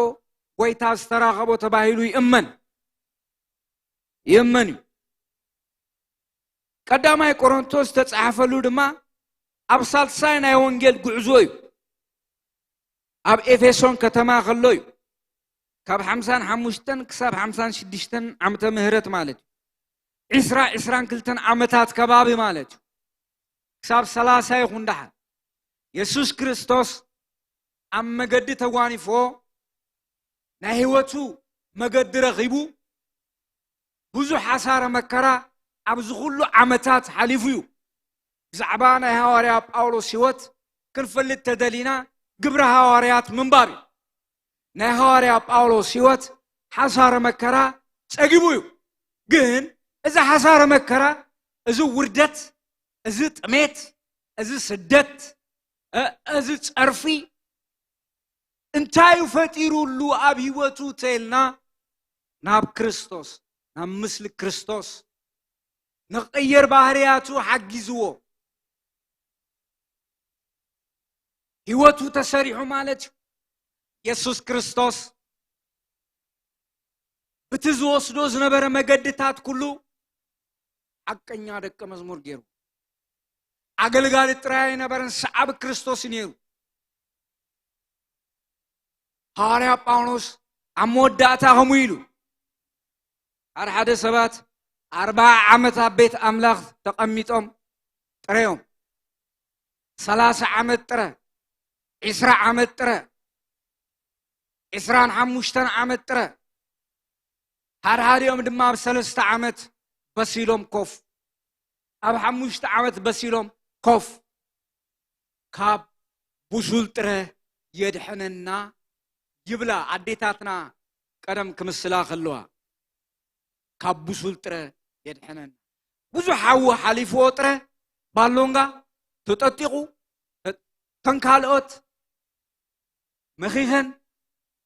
ጐይታ ዝተራኸቦ ተባሂሉ ይእመን፣ ይእመን እዩ። ቀዳማይ ቆሮንቶስ ዝተጻሕፈሉ ድማ ኣብ ሳልሳይ ናይ ወንጌል ጉዕዞ እዩ። ኣብ ኤፌሶን ከተማ ከሎ እዩ። ካብ ሓምሳን ሓሙሽተን ክሳብ ሓምሳን ሽዱሽተን ዓመተ ምህረት ማለት እዩ። ዒስራ፣ ዒስራን ክልተን ዓመታት ከባቢ ማለት እዩ። ክሳብ ሰላሳ ይኹን ደሓር። የሱስ ክርስቶስ ኣብ መገዲ ተጓኒፎ፣ ናይ ህይወቱ መገዲ ረኺቡ፣ ብዙሕ ሓሳረ መከራ ኣብዚ ኩሉ ዓመታት ሓሊፉ እዩ። ብዛዕባ ናይ ሃዋርያ ጳውሎስ ህይወት ክንፈልጥ ተደሊና፣ ግብረ ሃዋርያት ምንባብ እዩ። ናይ ሃዋርያ ጳውሎስ ህይወት ሓሳረ መከራ ጸጊቡ እዩ። ግን እዚ ሓሳረ መከራ፣ እዚ ውርደት፣ እዚ ጥሜት፣ እዚ ስደት፣ እ-፣ እዚ ጸርፊ እንታይ እዩ ፈጢሩሉ ኣብ ህይወቱ ተልና፣ ናብ ክርስቶስ፣ ናብ ምስሊ ክርስቶስ ንቕየር ባህርያቱ ሓጊዝዎ። ህይወቱ ተሰሪሑ ማለት እዩ። የሱስ ክርስቶስ ብቲ ዝወስዶ ዝነበረ መገድታት ኩሉ ሓቀኛ ደቀ መዝሙር ገይሩ። ኣገልጋሊ ጥራይ ኣይነበረን፣ ሰዓቢ ክርስቶስ እዩ ነይሩ። ሃዋርያ ጳውሎስ ኣብ መወዳእታ ከምኡ ኢሉ፣ ሓደ ሓደ ሰባት ኣርብዓ ዓመት ኣብ ቤት ኣምላኽ ተቐሚጦም ጥረ እዮም። ሰላሳ ዓመት ጥረ፣ ዒስራ ዓመት ጥረ፣ ዒስራን ሓሙሽተን ዓመት ጥረ፣ ሓድሓዲኦም ድማ ኣብ ሰለስተ ዓመት በሲሎም ኮፍ፣ ኣብ ሓሙሽተ ዓመት በሲሎም ኮፍ። ካብ ብሱል ጥረ የድሕነና ይብላ ኣዴታትና ቀደም ክምስላ ከለዋ። ካብ ብሱል ጥረ የድሕነና። ብዙሕ ሓዊ ሓሊፍዎ ጥረ ባሎንጋ ተጠጢቑ፣ እ፣ እተን ካልኦት መኺኸን፣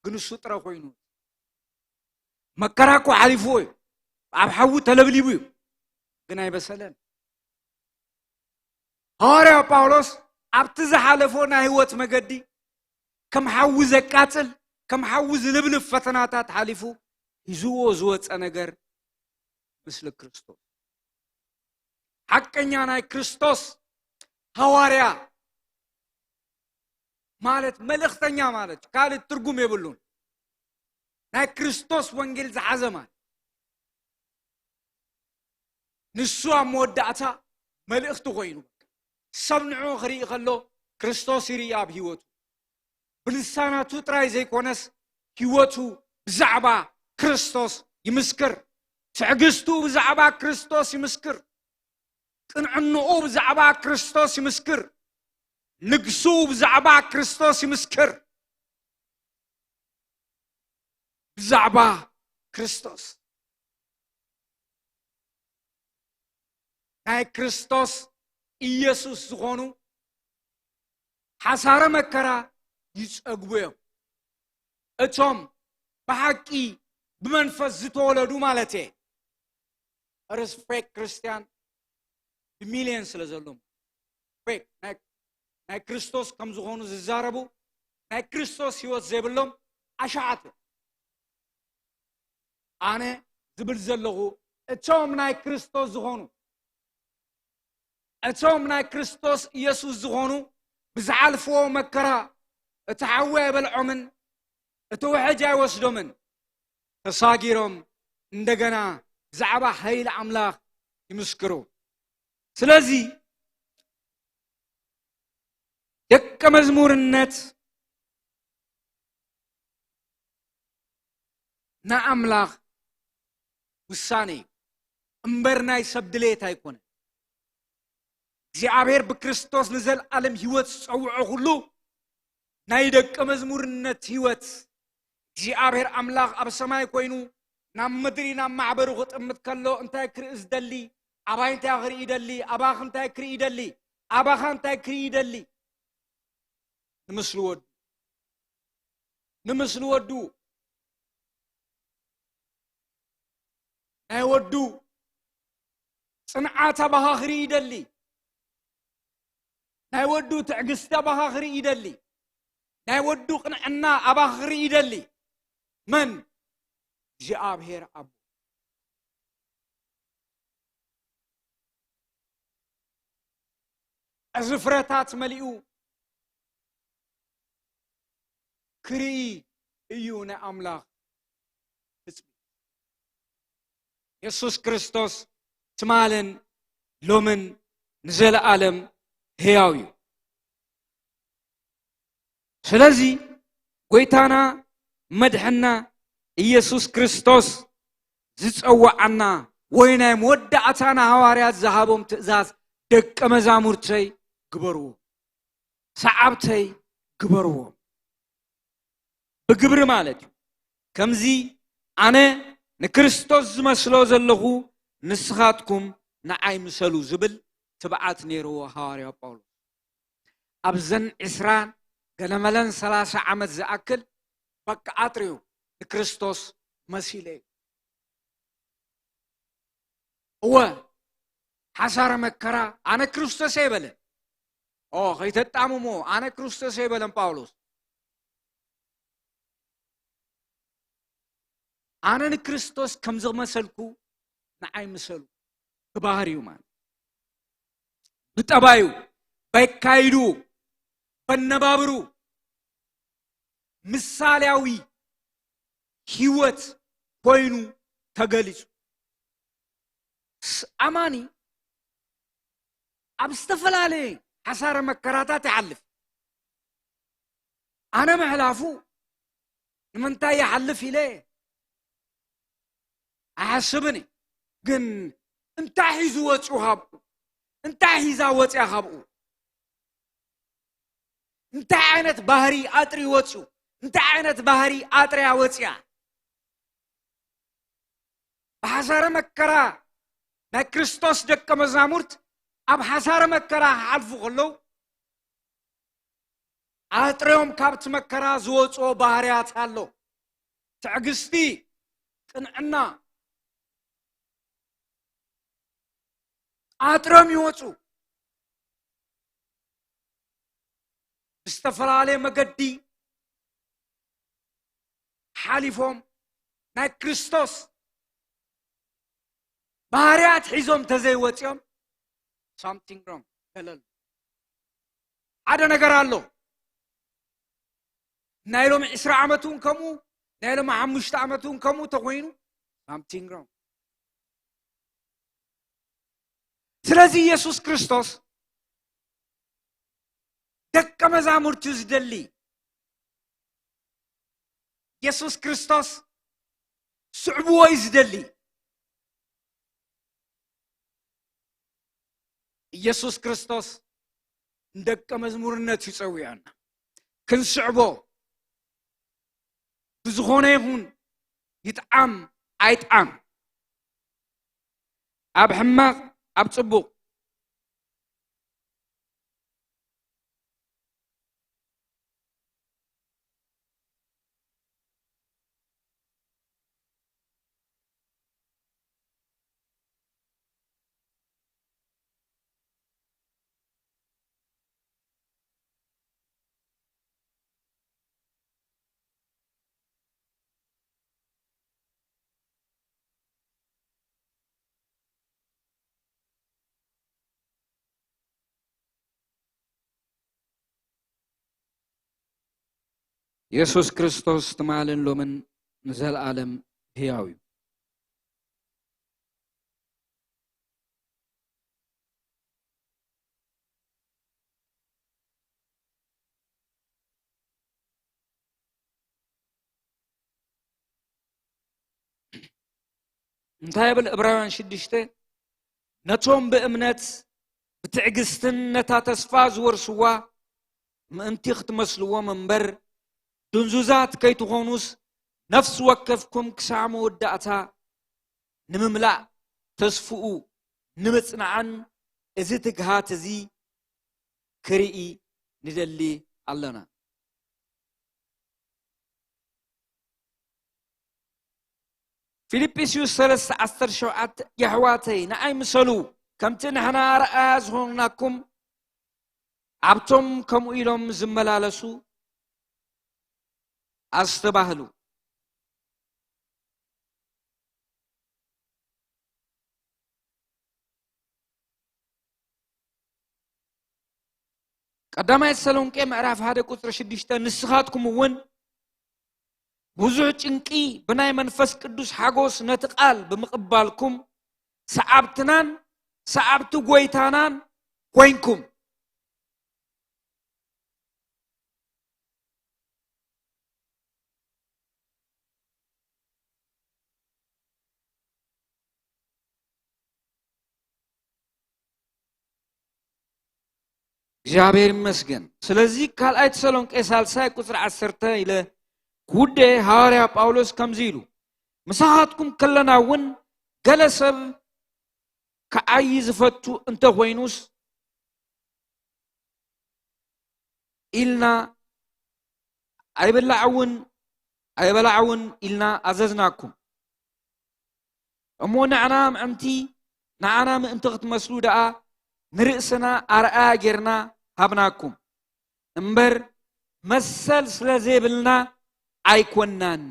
ግን እሱ ጥረ ኮይኑ። መከራ እኮ ሓሊፉ እዩ፣ ኣብ ሓዊ ተለብሊቡ እዩ፣ ግን ኣይበሰለን። ሃዋርያ ጳውሎስ ኣብቲ ዝሓለፎ ናይ ህይወት መገዲ ከም ሓዊ ዘቃጽል፣ ከም ሓዊ ዝልብልብ ፈተናታት ሓሊፉ ሒዝዎ ዝወጸ ነገር ምስሊ ክርስቶስ። ሓቀኛ ናይ ክርስቶስ ሃዋርያ ማለት መልእኽተኛ ማለት ካልእ ትርጉም የብሉን። ናይ ክርስቶስ ወንጌል ዝሓዘ ማለት ንሱ ኣብ መወዳእታ መልእኽቲ ኮይኑ ሰብ ንዑ ክርኢ ከሎ ክርስቶስ ይርኢ ኣብ ህይወቱ። ብልሳናቱ ጥራይ ዘይኮነስ ህይወቱ ብዛዕባ ክርስቶስ ይምስክር። ትዕግስቱ ብዛዕባ ክርስቶስ ይምስክር። ቅንዕንኡ ብዛዕባ ክርስቶስ ይምስክር። ልግሱ ብዛዕባ ክርስቶስ ይምስክር። ብዛዕባ ክርስቶስ ናይ ክርስቶስ ኢየሱስ ዝኾኑ ሓሳረ መከራ ይጸግቡ እዮም። እቶም ብሓቂ ብመንፈስ ዝተወለዱ ማለት እየ። እርስ ፌክ ክርስቲያን ብሚልዮን ስለ ዘሎም፣ ፌክ ናይ፣ ናይ ክርስቶስ ከም ዝኾኑ ዝዛረቡ፣ ናይ ክርስቶስ ህይወት ዘይብሎም ኣሻዓት እዮም። ኣነ ዝብል ዘለኹ፣ እቶም ናይ ክርስቶስ ዝኾኑ፣ እቶም ናይ ክርስቶስ ኢየሱስ ዝኾኑ ብዝሓልፍዎ መከራ እቲ ሓዊ ኣይበልዖምን፣ እቲ ውሕጅ ኣይወስዶምን። ተሳጊሮም እንደገና ብዛዕባ ሓይሊ ኣምላኽ ይምስክሩ። ስለዚ ደቀ መዝሙርነት ንኣምላኽ ውሳኔ እዩ እምበር ናይ ሰብ ድሌት ኣይኮነን። እግዚኣብሔር ብክርስቶስ ንዘለኣለም ህይወት ዝጸውዖ ኩሉ ናይ ደቀ መዝሙርነት ህይወት እግዚኣብሔር ኣምላኽ ኣብ ሰማይ ኮይኑ ናብ ምድሪ ናብ ማሕበሩ ክጥምት ከሎ እንታይ ክርኢ ዝደሊ? ኣባይ እንታይ ክርኢ ይደሊ? ኣባኽ እንታይ ክርኢ ይደሊ? ኣባኻ እንታይ ክርኢ ይደሊ? ንምስሊ ወዱ፣ ንምስሊ ወዱ፣ ናይ ወዱ ጽንዓት ኣባኻ ክርኢ ይደሊ። ናይ ወዱ ትዕግስቲ ኣባኻ ክርኢ ይደሊ። ናይ ወዱ ቅንዕና ኣባኻ ክርኢ ይደሊ። መን? እግዚኣብሔር ኣቦ። እዚ ፍረታት መሊኡ ክርኢ እዩ ናይ ኣምላኽ ትጽቢት። የሱስ ክርስቶስ ትማልን ሎምን ንዘለኣለም ህያው እዩ። ስለዚ ጎይታና መድሕና ኢየሱስ ክርስቶስ ዝጸውዓና ወይ ናይ መወዳእታ ንሃዋርያት ዝሃቦም ትእዛዝ፣ ደቀ መዛሙርተይ ግበርዎ፣ ሰዓብተይ ግበርዎ። ብግብሪ ማለት እዩ። ከምዚ ኣነ ንክርስቶስ ዝመስሎ ዘለኹ ንስኻትኩም ንዓይ ምሰሉ ዝብል ትብዓት ነይርዎ ሃዋርያ ጳውሎስ። ኣብዘን ዕስራን ገለመለን ሰላሳ ዓመት ዝኣክል በቃ ኣጥርዩ ንክርስቶስ መሲለ እዩ። እወ፣ ሓሳረ መከራ ኣነ ክርስቶስ ኣይበለን። ኦ፣ ከይተጣምሞ፣ ኣነ ክርስቶስ ኣይበለን ጳውሎስ። ኣነ ንክርስቶስ ከም ዝመሰልኩ ንዓይ ምሰሉ። ብባህሪኡ ማለት፣ ብጠባዩ፣ በካይዱ፣ በነባብሩ ምሳሌያዊ ህይወት ኮይኑ ተገሊጹ። ስ-፣ ኣማኒ ኣብ ዝተፈላለየ ሓሳረ መከራታት ይሓልፍ። ኣነ ምሕላፉ ንምንታይ ይሓልፍ ኢለ ኣይሓስብን እየ። ግን እንታይ ሒዙ ወፂኡ ካብኡ? እንታይ ሒዛ ወፂያ ካብኡ? እንታይ ዓይነት ባህሪ ኣጥሪ ወፂኡ? እንታይ ዓይነት ባህሪ ኣጥርያ ወፂኣ? ብሓሳረ መከራ ናይ ክርስቶስ ደቀ መዛሙርት ኣብ ሓሳረ መከራ ክሓልፉ ከለዉ ኣጥርዮም ካብቲ መከራ ዝወፅኦ ባህርያት ኣሎ። ትዕግስቲ፣ ቅንዕና፣ ኣጥርዮም ይወፁ። ብዝተፈላለየ መገዲ ሓሊፎም ናይ ክርስቶስ ባህርያት ሒዞም ተዘይወፂኦም፣ something wrong፣ ገለ ኣሎ። ሓደ ነገር ኣሎ። ናይ ሎሚ ዕስራ ዓመት እውን ከምኡ፣ ናይ ሎሚ ሓሙሽተ ዓመት እውን ከምኡ ተኾይኑ፣ something wrong። ስለዚ ኢየሱስ ክርስቶስ ደቀ መዛሙርቱ ዝደሊ፣ ኢየሱስ ክርስቶስ ስዕብዎ እዩ ዝደሊ። ኢየሱስ ክርስቶስ ንደቀ መዝሙርነት እዩ ጸዊዑና። ክንስዕቦ፣ ብዝኾነ ይኹን፣ ይጥዓም ኣይጥዓም፣ ኣብ ሕማቕ ኣብ ጽቡቕ፣ የሱስ ክርስቶስ ትማልን ሎምን ንዘለኣለም ህያው እዩ። እንታይ ይብል ዕብራውያን ሽዱሽተ? ነቶም ብእምነት ብትዕግስትን ነታ ተስፋ ዝወርስዋ ምእንቲ ክትመስልዎም እምበር፣ ድንዙዛት ከይትኾኑስ፣ ነፍሲ ወከፍኩም ክሳዕ መወዳእታ ንምምላእ ተስፍኡ ንምጽናዕን እዚ ትግሃት እዚ ክርኢ ንደሊ ኣለና። ፊልጵስዩስ ሰለስተ ዓሰርተ ሸውዓተ፣ የሕዋተይ፣ ንኣይ ምሰሉ፣ ከምቲ ንሕና ኣርኣያ ዝኾንናኩም፣ ኣብቶም ከምኡ ኢሎም ዝመላለሱ ኣስተባህሉ። ቀዳማይ ተሰሎንቄ ምዕራፍ ሓደ ቁጽሪ ሽዱሽተ፣ ንስኻትኩም እውን ብዙሕ ጭንቂ ብናይ መንፈስ ቅዱስ ሓጎስ ነቲ ቃል ብምቕባልኩም ሰዓብትናን ሰዓብቲ ጐይታናን ኮይንኩም። እግዚኣብሔር ይመስገን። ስለዚ ካልኣይ ተሰሎንቄ ሳልሳይ ቁጽሪ ዓሰርተ ኢለ ክውደ፣ ሃዋርያ ጳውሎስ ከምዚ ኢሉ፣ ምሳኻትኩም ከለና እውን ገለ ሰብ ክዓዪ ዝፈቱ እንተኾይኑስ ኢልና ኣይብላዕ እውን ኣይበላዕ እውን ኢልና ኣዘዝናኩም። እሞ ንዕና ምእንቲ ንዓና ምእንቲ ክትመስሉ ደኣ ንርእስና ኣርኣያ ጌርና ሃብናኩም እምበር መሰል ስለ ዘይብልና ኣይኮናን።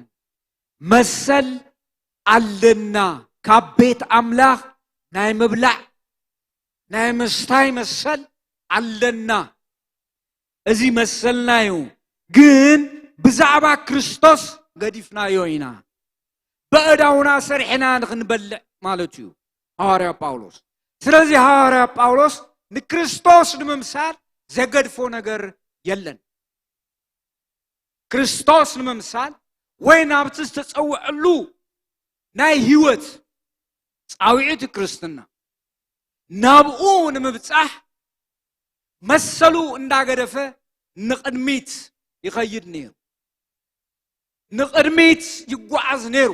መሰል ኣለና። ካብ ቤት ኣምላኽ ናይ ምብላዕ ናይ ምስታይ መሰል ኣለና። እዚ መሰልና እዩ። ግን ብዛዕባ ክርስቶስ ገዲፍናዮ ኢና። በእዳውና ሰሪሕና ንኽንበልዕ ማለት እዩ ሃዋርያ ጳውሎስ። ስለዚ ሃዋርያ ጳውሎስ ንክርስቶስ ንምምሳል ዘገድፎ ነገር የለን። ክርስቶስ ንምምሳል ወይ ናብቲ ዝተጸውዐሉ ናይ ህይወት ጻውዒት ክርስትና ናብኡ ንምብጻሕ መሰሉ እንዳገደፈ ንቕድሚት ይኸይድ ነይሩ። ንቕድሚት ይጓዓዝ ነይሩ።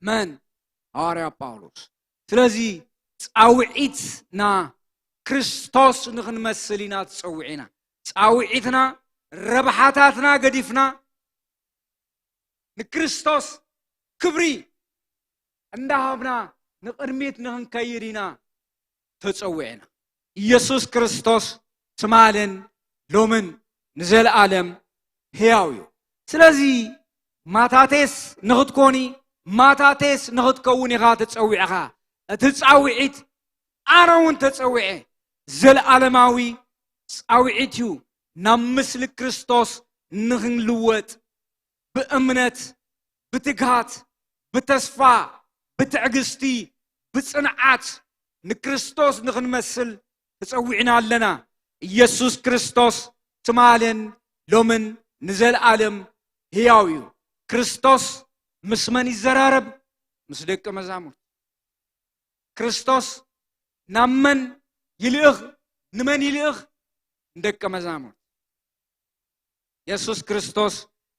መን? ሃዋርያ ጳውሎስ። ስለዚ ጻውዒትና ክርስቶስ ንኽንመስል ኢና ተጸዊዕና። ጻውዒትና፣ ረብሓታትና ገዲፍና ንክርስቶስ ክብሪ እንዳሃብና ንቕድሚት ንኽንከይድ ኢና ተጸዊዕና። ኢየሱስ ክርስቶስ ትማልን ሎምን ንዘለኣለም ሕያው እዩ። ስለዚ ማታቴስ ንኽትኮኒ፣ ማታቴስ ንኽትከውን ኢኻ ተጸዊዕኻ። እቲ ጻውዒት ኣነ እውን ተጸዊዐ፣ ዘለኣለማዊ ጻውዒት እዩ። ናብ ምስሊ ክርስቶስ ንኽንልወጥ ብእምነት፣ ብትግሃት፣ ብተስፋ፣ ብትዕግስቲ፣ ብጽንዓት ንክርስቶስ ንኽንመስል ተጸዊዕና ኣለና። ኢየሱስ ክርስቶስ ትማልን ሎምን ንዘለኣለም ሕያው እዩ። ክርስቶስ ምስ መን ይዘራረብ? ምስ ደቀ መዛሙርቱ። ክርስቶስ ናብ መን ይልእኽ? ንመን ይልእኽ? ንደቀ መዛሙርቱ። የሱስ ክርስቶስ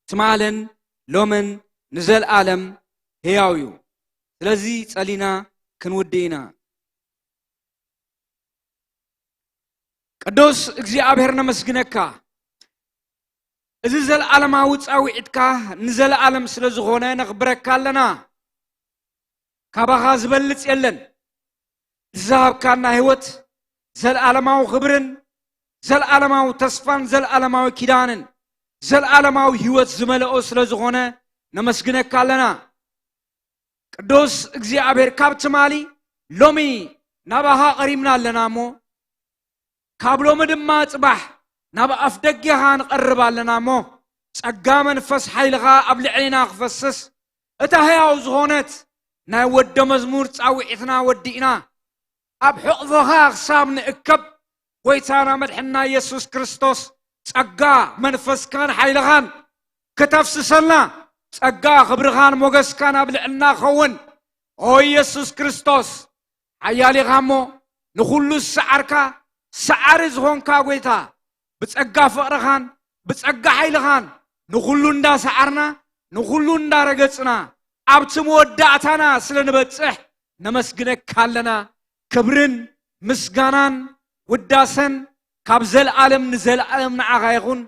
ትማልን ሎምን ንዘለኣለም ሕያው እዩ። ስለዚ ጸሊና ክንውድእ ኢና። ቅዱስ እግዚኣብሔር ነመስግነካ። እዚ ዘለኣለማዊ ጻውዒትካ ንዘለኣለም ስለ ዝኾነ ነኽብረካ ኣለና። ካባኻ ዝበልጽ የለን። ዝሃብካና ህይወት ዘለኣለማዊ ክብርን ዘለኣለማዊ ተስፋን ዘለኣለማዊ ኪዳንን ዘለኣለማዊ ህይወት ዝመልኦ ስለ ዝኾነ ነመስግነካ ኣለና። ቅዱስ እግዚኣብሔር ካብ ትማሊ ሎሚ ናባኻ ቀሪብና ኣለና እሞ ካብ ሎሚ ድማ ጽባሕ ናብ ኣፍ ደጌኻ ንቐርብ ኣለና እሞ ጸጋ መንፈስ ሓይልኻ ኣብ ልዕሊና ክፈስስ እታ ሕያው ዝኾነት ናይ ወደ መዝሙር ጻውዒትና ወዲእና ኣብ ሕቕፎኻ ክሳብ ንእከብ ጎይታና መድሕና የሱስ ክርስቶስ ጸጋ መንፈስካን ሓይልኻን ክተፍስሰልና ጸጋ ክብርኻን ሞገስካን ኣብ ልዕልና ክኸውን ኦ የሱስ ክርስቶስ ሓያል ኢኻ እሞ ንኹሉ ዝሰዓርካ ሰዓሪ ዝኾንካ ጎይታ ብጸጋ ፍቕርኻን ብጸጋ ሓይልኻን ንኹሉ እንዳሰዓርና ንኹሉ እንዳረገጽና ኣብቲ መወዳእታና ስለ ንበጽሕ ነመስግነካ ኣለና። ክብርን ምስጋናን ውዳሰን ካብ ዘለኣለም ንዘለኣለም ንዓኻ ይኹን።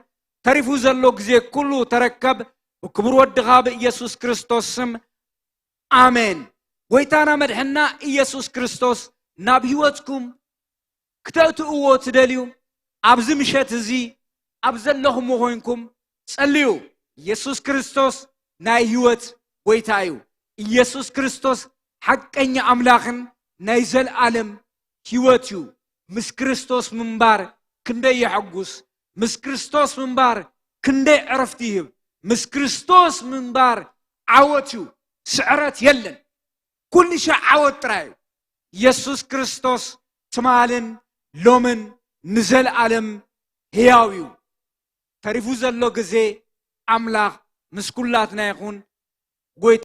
ተሪፉ ዘሎ ግዜ ኩሉ ተረከብ ብክቡር ወድኻ ብኢየሱስ ክርስቶስ ስም ኣሜን። ጎይታና መድሕና ኢየሱስ ክርስቶስ ናብ ህይወትኩም ክተእትእዎ ትደልዩ ኣብዚ ምሸት እዚ ኣብ ዘለኹምዎ ኮይንኩም ጸልዩ። ኢየሱስ ክርስቶስ ናይ ህይወት ጎይታ እዩ። ኢየሱስ ክርስቶስ ሓቀኛ ኣምላኽን ናይ ዘለኣለም ህይወት እዩ። ምስ ክርስቶስ ምንባር ክንደይ የሐጉስ! ምስ ክርስቶስ ምንባር ክንደይ ዕረፍቲ ይህብ! ምስ ክርስቶስ ምንባር ዓወት እዩ። ስዕረት የለን። ኩሉ ሻዕ ዓወት ጥራይ እዩ። ኢየሱስ ክርስቶስ ትማልን ሎምን ንዘለኣለም ሕያው እዩ። ተሪፉ ዘሎ ግዜ ኣምላኽ ምስ ኩላትና ይኹን። ጎይታ